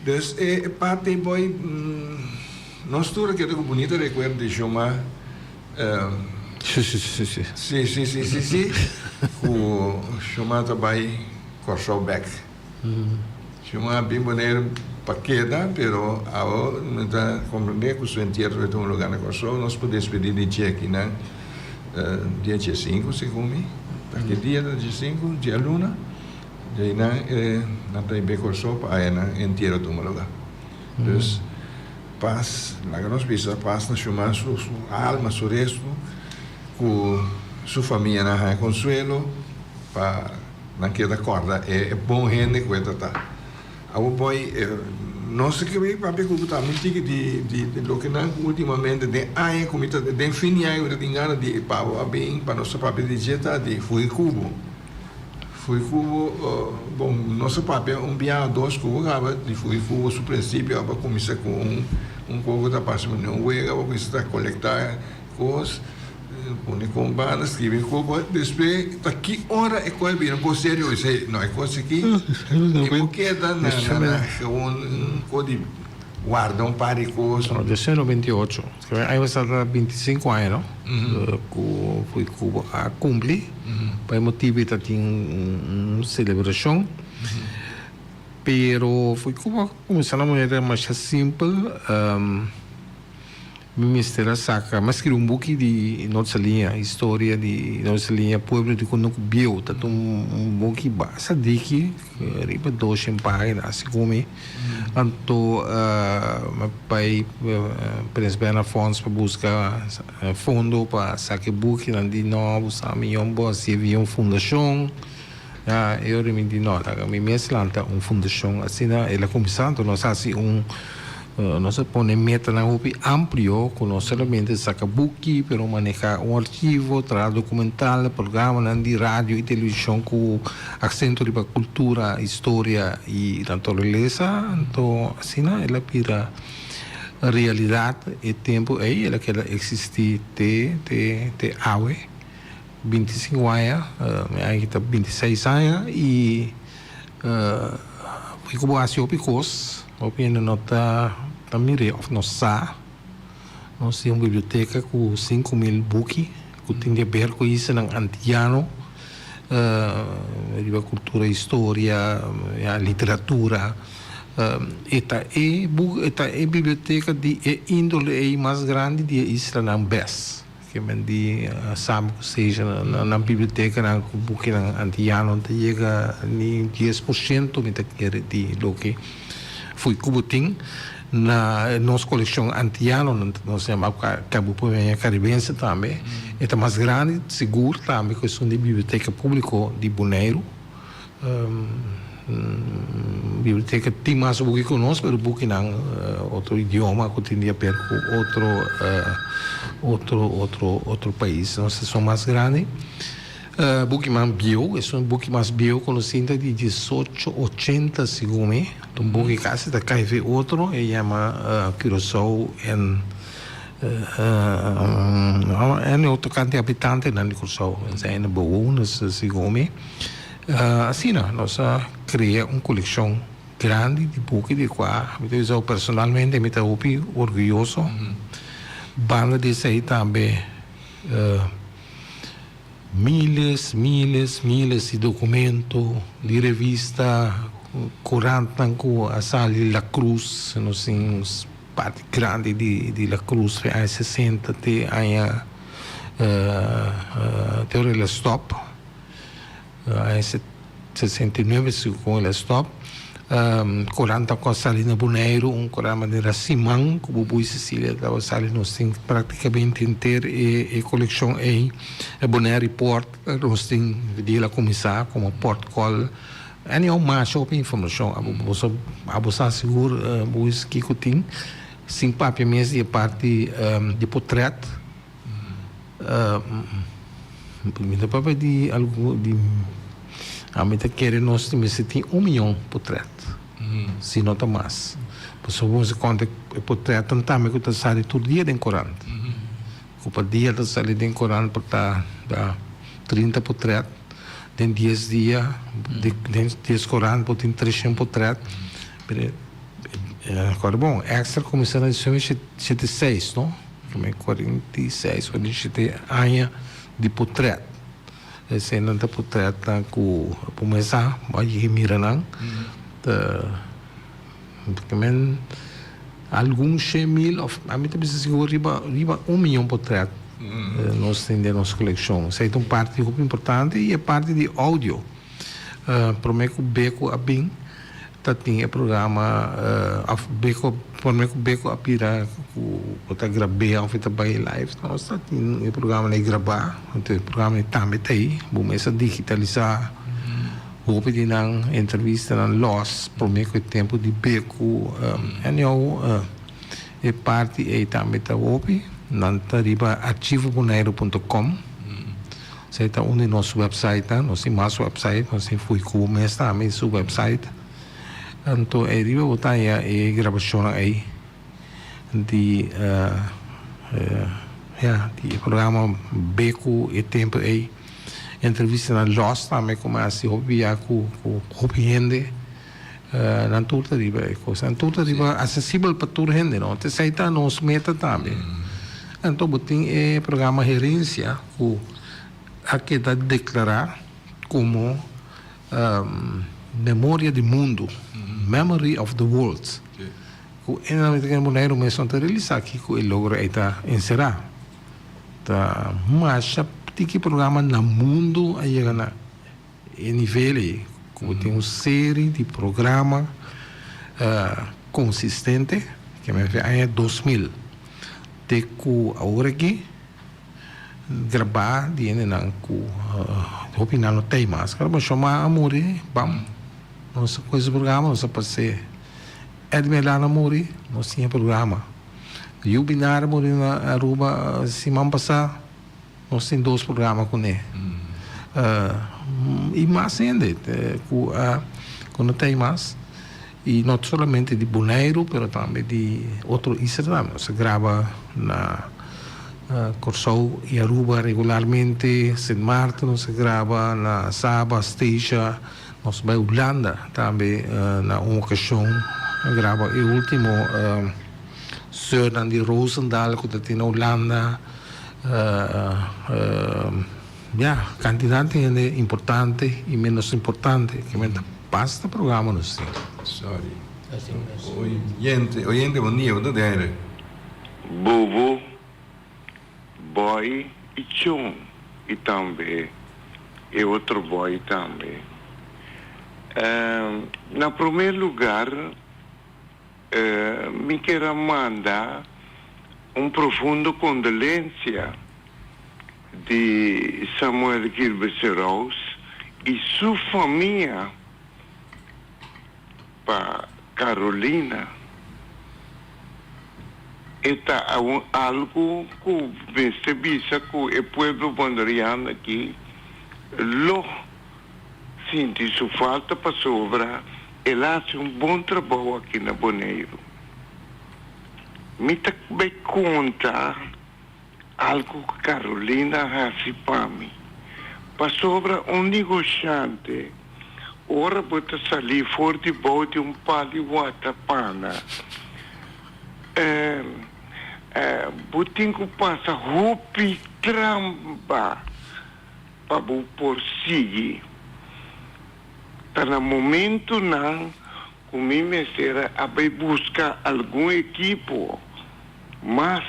Dus e parti boy nos tur a keda ku bunita rekuerdo di Shoma. Si si si si. Si si si si si ku Shoma ta bai Kòrsou bèk. Shoma a bin Boneiru pa keda pero awo mi ta komprendé ku su entiero ta un lugá na Kòrsou. Nos por despedí di dje akinan dia diesinku segun mi. Ta ki dia ta diesinku? Djaluna. Djeinan e nan ta hib'é Kòrsou pa aya nan entiero tuma lugá. Dus pas, laga nos bisa pas na Shuman su su alma, su restu, ku su famianan haña konsuelo pa nan keda kòrda e bon hende ku e ta ta. Awor boy, no se ke papia ku bo ta mi tiki di di loke nan ku ultimamente den aña ku mi ta den fin di aña ku mi ta tin gana di pa bo a bin pa nos ta papia di dje ta di Fugi Kubo. Fui cubo, bon, nos a papia un bia o dos cubo caba di fui cubo su principio aba cuminsa cu un un poco ta pasa un wega aba cuminsa ta colecta cos pone con banda scribi cubo despues ta ki ora e cos a bira un cos serio esey no e cos aki e por keda na na na gewoon un cos di warda un par di cos. No, desde 98. Aña pasá ta 25 aña no cu fui cubo a cumpli. Pa e motibu ei ta tin un selebrashon. Pero fo'i ku a kuminsá na manera masha simpel, mi mester a saka, mi a skribi un buki di Noord Saliña, historia di Noord Saliña, pueblo di Kunuku Bieu. Ta un buki basta diki, riba doshen pagina, segun mi. Anto mi a bai Prins Bernhard Fonds pa buska fondo pa saka e buki, nan di no, bo sa mi yòn bo hasié via un fundashon. Ya, e ora mi di no, laga mi mes lanta un fundashon. Asina el a kuminsá, anto nos a hasi un, nos a pone metanan hopi amplio ku no solamente saka buki, pero manehá un archivo, traha dokumental, programanan di radio i televishon ku aksento riba kultura, historia i naturalesa. Anto asina el a bira realidat e tempu ei, el a keda eksistí te te te awe. 25 aña, mi aña aki ta 26 aña i ku bo hasi hopi kos, hopi hende no ta ta mir'é òf no sa. Nos tin un biblioteka ku 5000 buki ku tin di aber ku islanan antiano, riba kultura, historia, ya literatura. E ta e bu e ta e biblioteka di e índole ei mas grandi di e islanan bes. Ke men di sami ku seja na nan bibliotekanan ku bukinan antiano no ta yega ni 10% mi ta kere di loke fo'i ku bo tin na nos kolekshon antiano nos yama Cabo Puemeña Caribense tambe e ta mas grandi sigur tambe ku esun di biblioteka publiko di Boneiru. Biblioteka tin mas buki ku nos, pero bukinan otro idioma ku tin di haber ku otro otro otro otro pais. Nos esun mas grandi. Buki mas bieu, esun buki mas bieu ku nos tin ta di diesocho ochenta segun mi. Ta un buki kasi ta kai fe otro, e yama Curaçao en en e tokante habitantenan di Curaçao, en zijn bewoners segun mi. Asina nos a krea un kolekshon grandi di buki di kua mi ta bisa personalmente mi ta hopi orguyoso. Banda di esei tambe miles, miles, miles di dokumento, di revista, korantnan ku a sali La Cruz, nos tin un parti grandi di La Cruz fe aña sesenta te aña te ora el a stop. Aña 69 segun el a stop. Korant ta ku a sali na Boneiru, un korant manera Siman ku Bubui Cecilia tabata sali nos tin praktikamente henter e kolekshon ei. E Bonaire Report nos tin di el a kuminsá komo Portkol. Anyhow masha hopi informashon abo boso abo sa sigur Bubui kiko tin sin papia mes di e parti di potrèt. Mi ta papia di algu di ami ta kere nos mester tin un miyon potret si no ta mas pasobra bo mester konta e potretnan tambe ku ta sali tur dia den korant ku pa dia ta sali den korant por ta 30 potret den dies dia den dies korant bo tin treshen potret Acorda bon extra kuminsá na 1976 no. Prome 46, 47 aña di potret. Eseinan ta potretnan ku bo mes sa, bo a yega mira nan. Ta men algun 100,000 òf ami ta bisa sigur riba riba un miyon potret nos tin den nos kolekshon. Esei ta un parti hopi importante i e parti di oudio. Prome ku Beko a bin. Ta tin e programa of Beko prome ku Beko a bira ku bo ta grab'é of e ta bai live nos ta tin e programa ei grabá anto e programa ei tambe ta ei bo mes a digitalisá hopi di nan entrevistanan lòs prome ku e tempu di Beko anyhow e parti ei tambe ta hopi nan ta riba archivo boneiru punto com. Esei ta un di nos websitenan. Nos tin mas website, nos tin Fuiku mes tambe su website. Anto ei riba bo ta haña e grabashonnan ei di ya di e programa Beku e tempu ei. Entrevistanan lòs tambe ku mi a hasi hopi bia ku hopi hende. Nan tur ta riba e kos. Nan tur ta riba asesibel pa tur hende no. Esei ta nos meta tambe. Anto bo tin e programa Herencia ku a keda deklará komo Memoria di Mundu, Memory of the World. Ku e nan mester kende Boneiru mes no ta realisá kiko e logro ei ta enserá. Ta masha tiki programa na mundu a yega na E nivel ei ku bo tin un seri di programa konsistente ke men fe aña 2000 te ku awor aki grabá di hendenan ku hopi nan no tei mas. Kaba shoma a muri bam nos a kohe su programa nos a pas'é. Edwin Elana a muri nos tin e programa. Yu Binar a muri na Aruba siman pasá. Nos tin dos programa kuné. I mas hende ku a ku no ta ei mas. I no solamente di Boneiru pero tambe di otro isla tambe. Nos a graba na Kòrsou i Aruba regularmente, Sint Maarten nos a graba, na Saba, Statia, nos bai Hulanda tambe na un okashon a graba e ultimo Seurnan di Roosendaal ku ta tin na Hulanda. Ya, kantidat di hende importante i menos importante ke men ta basta programa nos tin. Sorry. Oyente, oyente bon dia, bo ta den aire? Bobo, Boy i Chon i tambe e otro Boy tambe. Na prome lugar Mi kier a manda un profundo kondolensia di Samuel Gilbert Seraus i su famia pa Carolina. E ta algu ku mester bisa ku e pueblo bonderiano aki lo sinti su falta pasobra el a hasi un bon trabou aki na Boneiru. Mi ta bai konta algu ku Carolina a hasi pa mi, pasobra un negoshante. Ora bo ta salí for di bou di un pal di watapana, bo tin ku pasa hopi tramba pa bo por sigui. Ta na momentunan ku mi mester a bai buska algun ekipo mas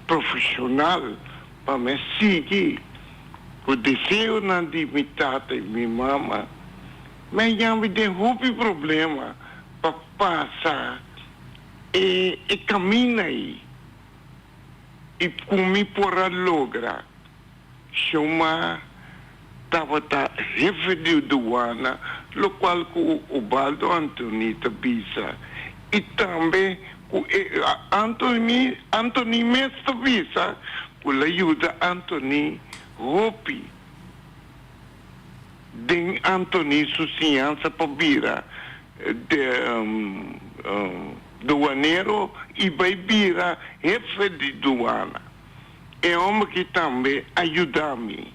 profeshonal pa mi a sigui ku deseonan di mi tata i mi mama. Mi a yami den hopi problema pa pasa e e kaminda ei i ku mi por a logra. Shoma tabata hefe di duana, lokual ku Ubaldo Antony ta bisa i tambe ku e Antony Antony mes ta bisa ku la yuda Antony hopi den Antony su siñansa pa bira de duanero i bai bira hefe di duana. E homber ki tambe a yuda mi.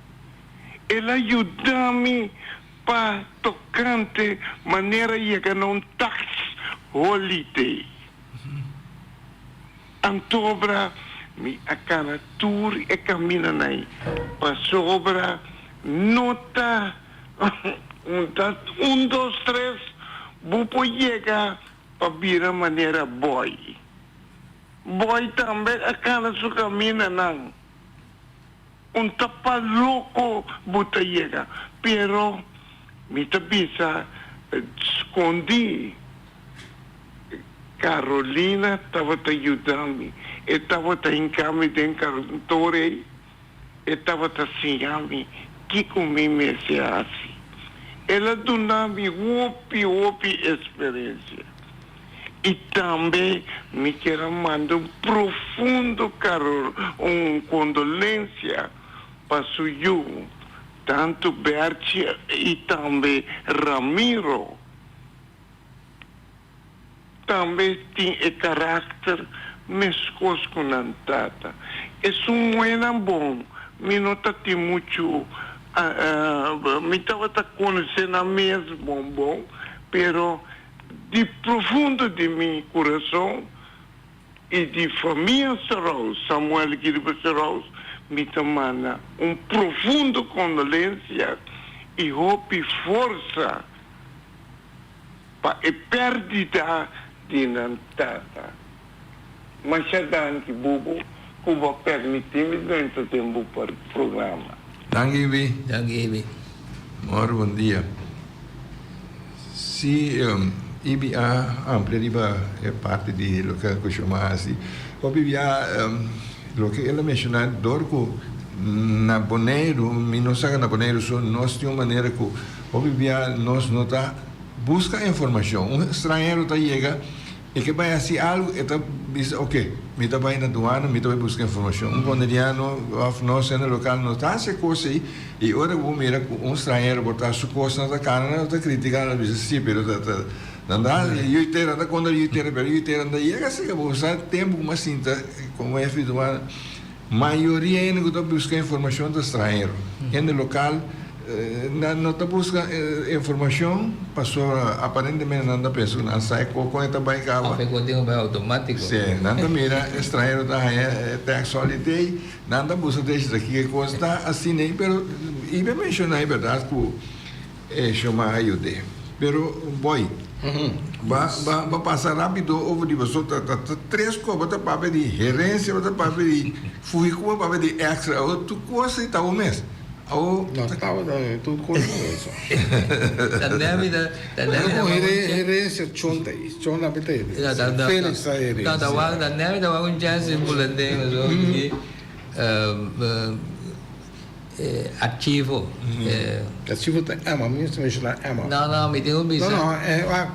El a yuda mi pa tocante manera yega na un tax holiday. Antobra mi a cana tur e caminanan ei pasobra no ta un dos tres bo por yega pa bira manera boy. Boy tambe a cana su caminanan. Un ta pa loco bo ta yega, pero mi ta bisa scondi. Carolina tabata yuda mi, e tabata hinca mi den kantoor ey, e tabata siña mi kico mi mester haci. El a duna mi hopi hopi experiencia. I tambe mi kier a manda un profundo karor, un kondolensia pa su yu, tantu Bertje i tambe Ramiro. Tambe tin e karakter meskos ku nan tata. Esun muhénan bon, mi no ta tin muchu, mi tabata konosé nan mes bon bon, pero Di profundo di mi kurason i di famia Saraus, Samuel Gilbert Saraus, mi ta manda un profundo kondolensia i hopi forsa pa e pèrdida di nan tata. Masha danki Bubu ku bo a permití mi drenta den bo programa. Danki Ibi. Danki Ibi. Mor bon dia. Si Ibi a amplia riba e parti di loke ku Shoma a hasi. Hopi bia loke el a menshoná dor ku na Boneiru, mi no sa na Boneiru so, nos tin un manera ku hopi bia nos no ta buska informashon. Un stranhero ta yega. E ke bai hasi algu, e ta bisa, oke, mi ta bai na duana, mi ta bai buska informashon. Un boneriano òf nos hende lokal no ta hasi e kos ei, i ora bo mira ku un stranhero por ta su kosnan ta kana, nan ta kritiká, nan ta bisa, si, pero ta ta nan ta hasi yu tera, nan ta kontra yu tera, pero yu tera no ta yega asina. Bo sa tempu ku mi a sinta komo hefe di duana, Mayoria hende ku ta buska informashon ta stranhero. Hende lokal nan no ta buska informashon pasobra aparentemente nan ta pensa ku nan sa e kos kon e ta bai kaba. Òf e kos tin ku bai outomátiko. Sí, nan ta mira e stranhero ta haña e tax holiday, nan ta buska ta esei kiko e kos ta asina ei, pero i mi a menshoná e bèrdat ku E shoma a yud'é. Pero boy, ba ba ba pasa rápido over di boso ta ta ta tres kos, bo ta papia di herensia, bo ta papia di fuhikua, bo papia di extra, awor tur kos ei ta bo mes. Awor. No tabata tur kos ta eso. Ta nèmi ta ta nèmi ta wak un chèns. Herensia chon ta ei, chon ta ta herensia, Felix ta herensia. No ta wak ta nèmi ta wak un chèns den Bulandeng pasobra mi Archivo. Archivo ta Emma, mi mester menshoná Emma. No, no, mi tin ku bisa. No, no, e wak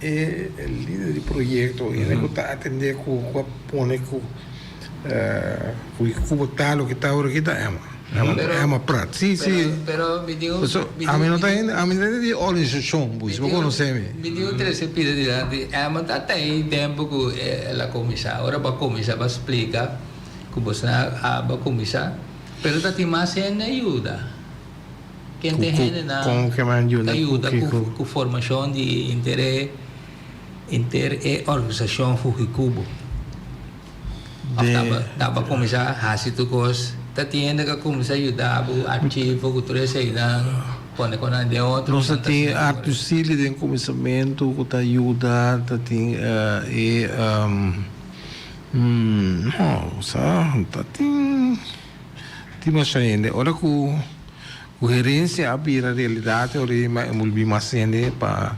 e lider di proyekto, hende ku ta atendé ku ku a pone ku ku bo ta loke ta ora aki ta Emma. Emma Prat. Si, si. Pero mi tin un. Ami no ta hende, ami no ta hende di organisashon, bo konosé mi. Mi tin un trese pida dilanti. Emma ta tei tempu ku el a kuminsá. Ora bo a kuminsá bo a splika ku bo a kuminsá. Pero ta tin mas hende a yuda. Ken ta e hendenan ta yuda ku formashon di inter inter e organisashon Fujikubo? Òf taba kuminsá hasi tur kos? Ta tin hende ku a kuminsá yuda bo archivo ku tur eseinan pone ku nan den otro? Nos ta tin Arthur Sealy den kuminsamentu ku ta yuda, ta tin e no sa ta tin. Tin masha hende. Ora ku ku herensia a bira realidat e ora ei a envolví mas hende pa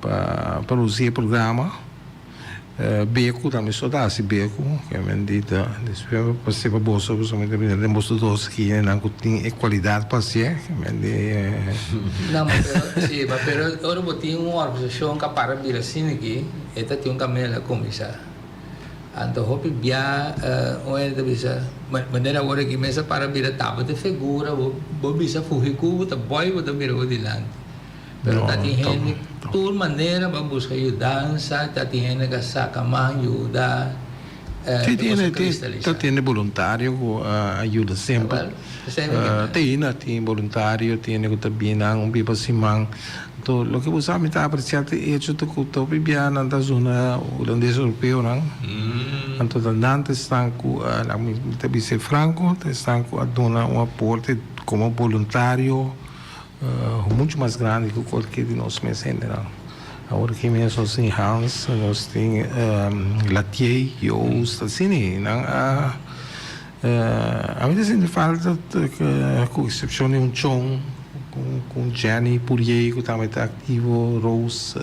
pa produsí e programa. Beku tambe so ta hasi beku. Obviamente ta despues pa seba boso pasobra mi ta mira den boso dos aki hendenan ku tin e kualidat pa hasié. No, ma pero si, ma pero ora bo tin un organisashon ku a para bira asina aki e ta tin un kaminda el a kuminsá. Anto hopi bia un hende ta bisa, manera awor aki mes a para bira tabata e figura, bo bo bisa fugi ku bo ta boy bo ta mira bo dilanti. Pero ta tin hende tur manera pa buska yudansa, ta tin hende ka saka man yuda e kos a kristalisa. Ta tin hende boluntario ku a yuda semper. Te ainda tin boluntario, tin hende ku ta bini nan un bia pa siman. Anto loke bo sa mi ta aprecia ta e hecho ta ku ta hopi bia nan ta zona hulandes europeonan. Anto ta nan ta esnan ku a mi ta bisa e franco ta esnan ku a duna un aporte komo boluntario mucho mas grandi ku kualkier di nos mes hendenan. Awor aki mes nos tin Hans, nos tin Latier, Joost, asina ei nan a A mi ta sinti falta ku eksepshon di un chon ku un Jenny Purier ku tambe ta aktivo, Rose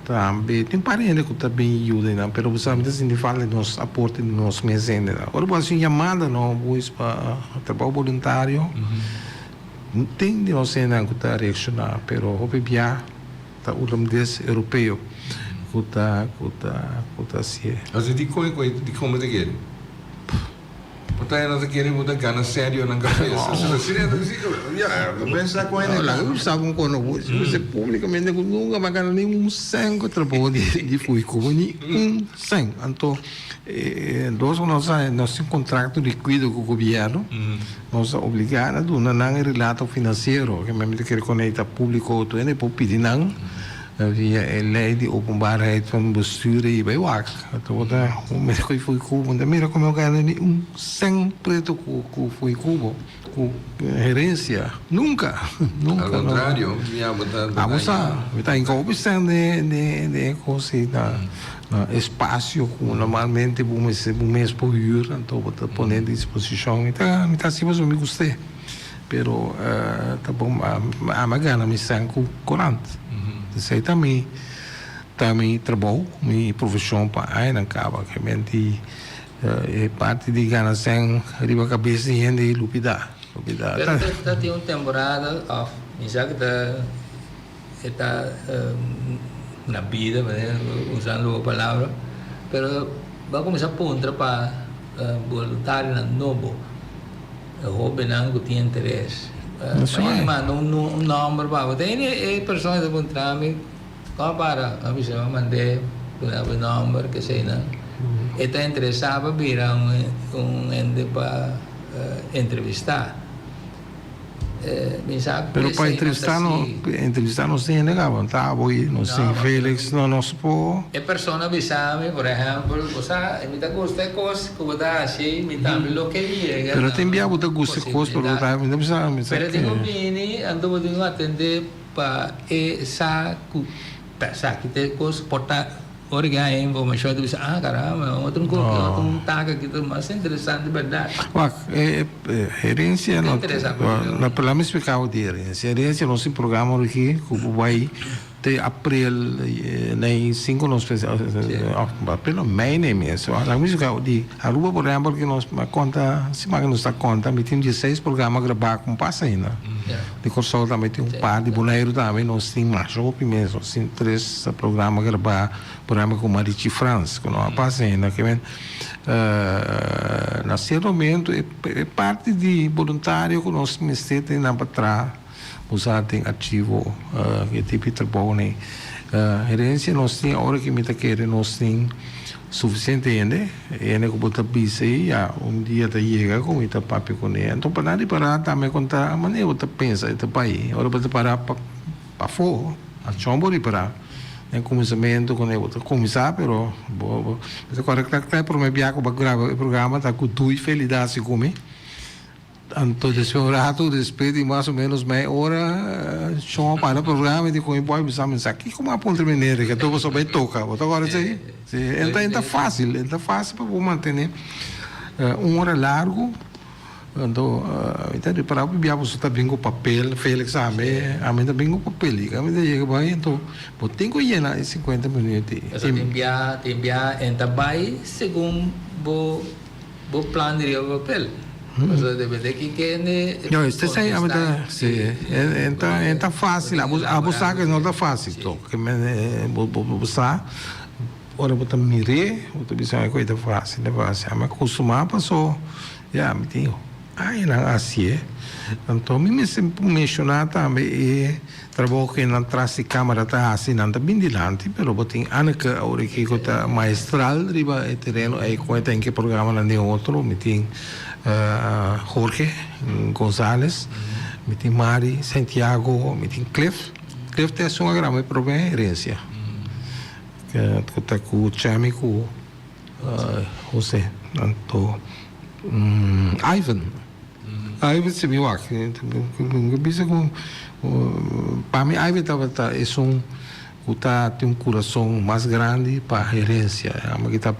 tambe. Tin un par di hende ku ta bin yuda einan pero bo sa mi ta sinti falta di nos aporte di nos mes hendenan. Ora bo hasi un yamada no boys pa trabou boluntario tin di nos hendenan ku ta reakshoná pero hopi bia. Ta hulandes europeo ku ta ku ta ku ta hasié. Asi di kon ku di kon bo ta kere? Bo ta hende ta kere bo ta gana serio nan kabes. Ya, bo pensa ku hende. Laga mi bisa bo kono bo bisa publikamente ku nunka mi a gana ni un sèn ku trabou di di Fuikuma ni un sèn. Anto dos ku nos a nos tin kontrakto di kuido ku gobièrnu. Nos ta obligá na duna nan e relato finansiero, ke mi ta kere konekta públiko tur hende por pidi nan via e lei di openbaarheid van bestuur ei bai wak. Ta bo ta mester ku Fuikubo, no ta mira ku mi a gana ni un sèn preto ku Fuikubo, ku herensia, nunka, nunka. Al kontrario, mi abo ta. Abo sa, mi ta hinka hopi sèn den e kos ei na. Na espasio ku normalmente bo mester bo mes por hür anto bo ta pone disposishon mi ta mi ta hasi pasobra mi gust'é pero ta bon ami a gana mi sèn ku korant esei ta mi ta mi trabou mi profeshon pa añanan kaba kiamente e parti di gana sèn riba kabes di hende lupida lupida Pero ta tin un temporada òf mi sa ku ta. E ta na bida, usando bo palabra, pero bo a kuminsá puntra pa boluntarionan nobo, hóbennan ku tin interes. Mañana manda un nòmber pa bo. Ta e persona ta puntra mi, Kon a para? Mi a bisa, mi a mand'é duna bo nòmber, keseinan. E ta interesá pa bira un hende pa entrevistá. Pero pa entrevista no, entrevista nos tin hende caba, ta abo y nos tin Felix, no nos por. E persona bisa mi, por ehempel, bo sa, mi ta gusta e cos cu bo ta haci, mi tambe lo ke yega. Pero tin bia bo ta gusta e cos, pero bo ta, mi ta bisa, mi sa. Pero tin cu bini, anto bo tin cu atende pa e sa cu ta esaki ta e cos por ta. Ora ki haña informashon ta bisa, ah caramba, otro un koki, otro un taka aki ta mas interesante bèrdat. Wak, e herensia no, no, pero lami splika bo di herensia. Herensia nos tin programa aki ku bo bai te aprel nei sinku nos pensa, òf aprel no, mei nei mes. Lami splika bo di Aruba por ehèmpel ki nos a konta, siman ki nos ta konta mi tin dieseis programa grabá ku pasa ainda. Di Kòrsou tambe tin un par, di Boneiru tambe nos tin masha hopi mes, nos tin tres programa grabá, por ehèmpel ku Marichi Frans ku no a pasa ainda. Ke men na sierto momento e parti di boluntario ku nos mester tin nan pa traha, bo sa den archivo e tipo di trabounan. Herensia nos tin, ora ku mi ta kere nos tin. Sufisiente hende, hende ku bo ta bisa ei ya un dia ta yega ku mi ta papia kuné. Anto pa nan ripará tambe kon ta manera bo ta pensa e ta bai. Ora bo ta pará pa pafó, achon bo ripará den kuminsamentu kuné bo ta kuminsá pero bo bo ta kòrda kla kla e promé bia ku bo a graba e programa ta ku Dui Felida si ku mi. Anto despues un rato despues di mas o menos mei ora Shon a para programa y di con e boy bisa mi sa kico mi a puntra meneer ke anto boso a bay toca bo ta acorda esey? Si e ta facil e ta facil pa bo mantene un ora largo anto mi ta repara hopi bia boso ta bin cu papel Felix tambe ami ta bin cu papel y ami ta yega bay anto bo tin cu yena e cincuenta minuut y Pasobra tin bia tin bia e ta bay segun bo. Bo plan di riba papel. Pasobra depende ki kende No, este esei a mi ta, si, e ta, e ta fácil, abo, abo sa ke no ta fácil tok. Ke men bo, bo, bo sa, ora bo ta mir'é, bo ta bisa e ta fácil, ta fácil. Ami a kustumá paso, ya, mi tin añanan hasié. Anto mi mester menshoná tambe e Trabou ku nan tras di kamera ta hasi, nan ta bin dilanti, pero bo tin Anneke awor aki ku ta maestral riba e tereno ei ku e ta hinka e programanan den otro. Mi tin Jorge Gonzales, mi tin Mari Santiago, mi tin Cliff. Cliff ta esun a graba e prome herensia ku ta ku Chemi ku Jose. Anto Ivan. Ivan si mi wak, mi bisa ku pa mi Ivan tabata esun ku ta tin un kurason mas grandi pa herensia. Amo ki ta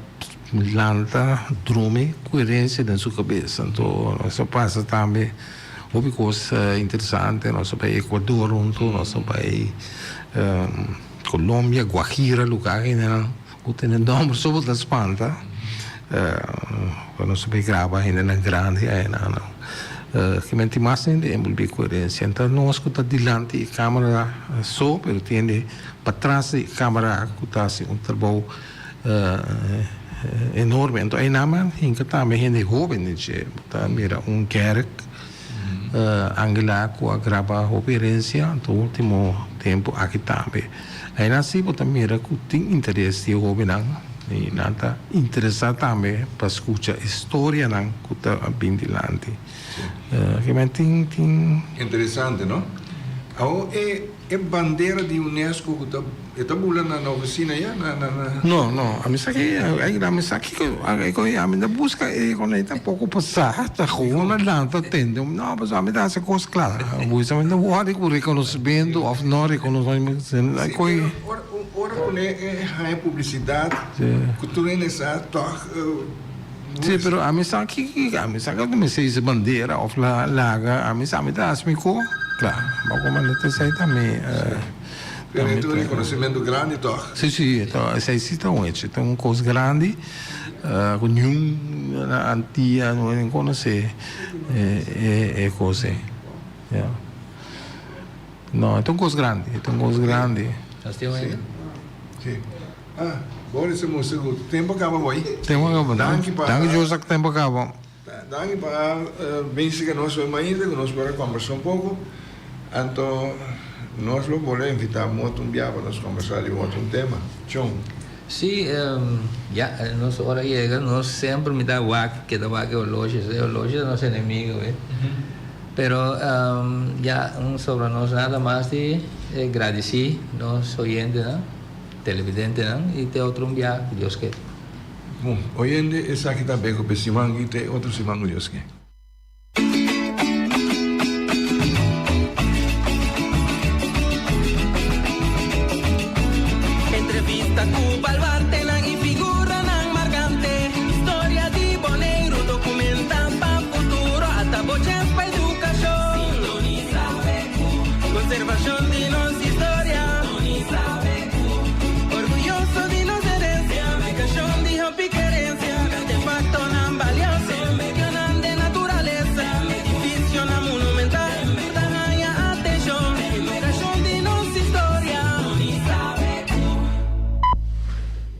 lanta drumi ku herensia den su kabes. Anto nos a pasa tambe hopi kos interesante, nos a bai Ecuador huntu, nos a bai Colombia, Guajira, lugar einan. Ku tene nòmber so bo ta spanta. Ku nos a bay graba hendenan grandi aynan. Kimen tin mas hende enbolbí ku herensia. Enton nos ku ta dilanti e kamera so, pero tin hende patras di e kamera ku ta hasi un trabou enorme. Enton aynan nan hinka tambe hende hóben den dje. Bo ta mira un Gerrit Angela ku a graba hopi herensia. Enton último tempu aki tambe. Aina si bo ta mira ku tin interes di e hóbennan i nan ta interesá tambe pa skucha e storianan ku ta bin dilanti. Kimen tin tin. Interesante no? Awor e e bandera di UNESCO ku ta e ta bula na na ofisina ya na na na. No no ami sa ki ami sa kiko ami ta buska e kon ei tampoko pa sa ta gewoon a lanta tende no pasobra ami ta hasi kos kla. Bo no wòrdu ku rekonosmentu òf no rekonosmentu. Si, pero ora ku ne e haña publisidat ku tur hende sa tòg. Si, pero ami sa ki ami sa ku mester hisa bandera òf laga ami sa mi ta hasi mi ko kla. Bo ku manda ta esei tambe. Pero e ta un rekonosementu grandi tòg? Si, si, esei si ta un hecho, ta un kos grandi ku niun na Antia no konosé e kos ei. Ya. No, e ta un kos grandi, e ta un kos grandi. Nos tin un hende? Si. Ah, Boris a mustra ku tempu a kaba boy. Tempu a kaba. Danki pa. Danki Jozak, tempu a kaba. Danki pa bin sika nos hoy mainta ku nos por a kombersa un poko. Anto nos lo bolbe invita moto un bia pa nos kombersa riba otro un tema. Chon. Sí, ya nos ora yega, nos semper mi ta wak, keda wak e oloshi, e oloshi ta nos enemigo, eh. Pero ya un sobra nos nada mas di gradisí nos oyentenan, televidentenan y te otro un bia ku Dios ke. Bon, oyente esaki ta beko p'e siman aki te otro siman ku Dios ke. Entrevista ku baluartenan i figuranan markante. Historia di Boneiru dokumenta pa futuro. Ata bo chens pa edukashon. Sintonisa BQ. Konservashon di nos.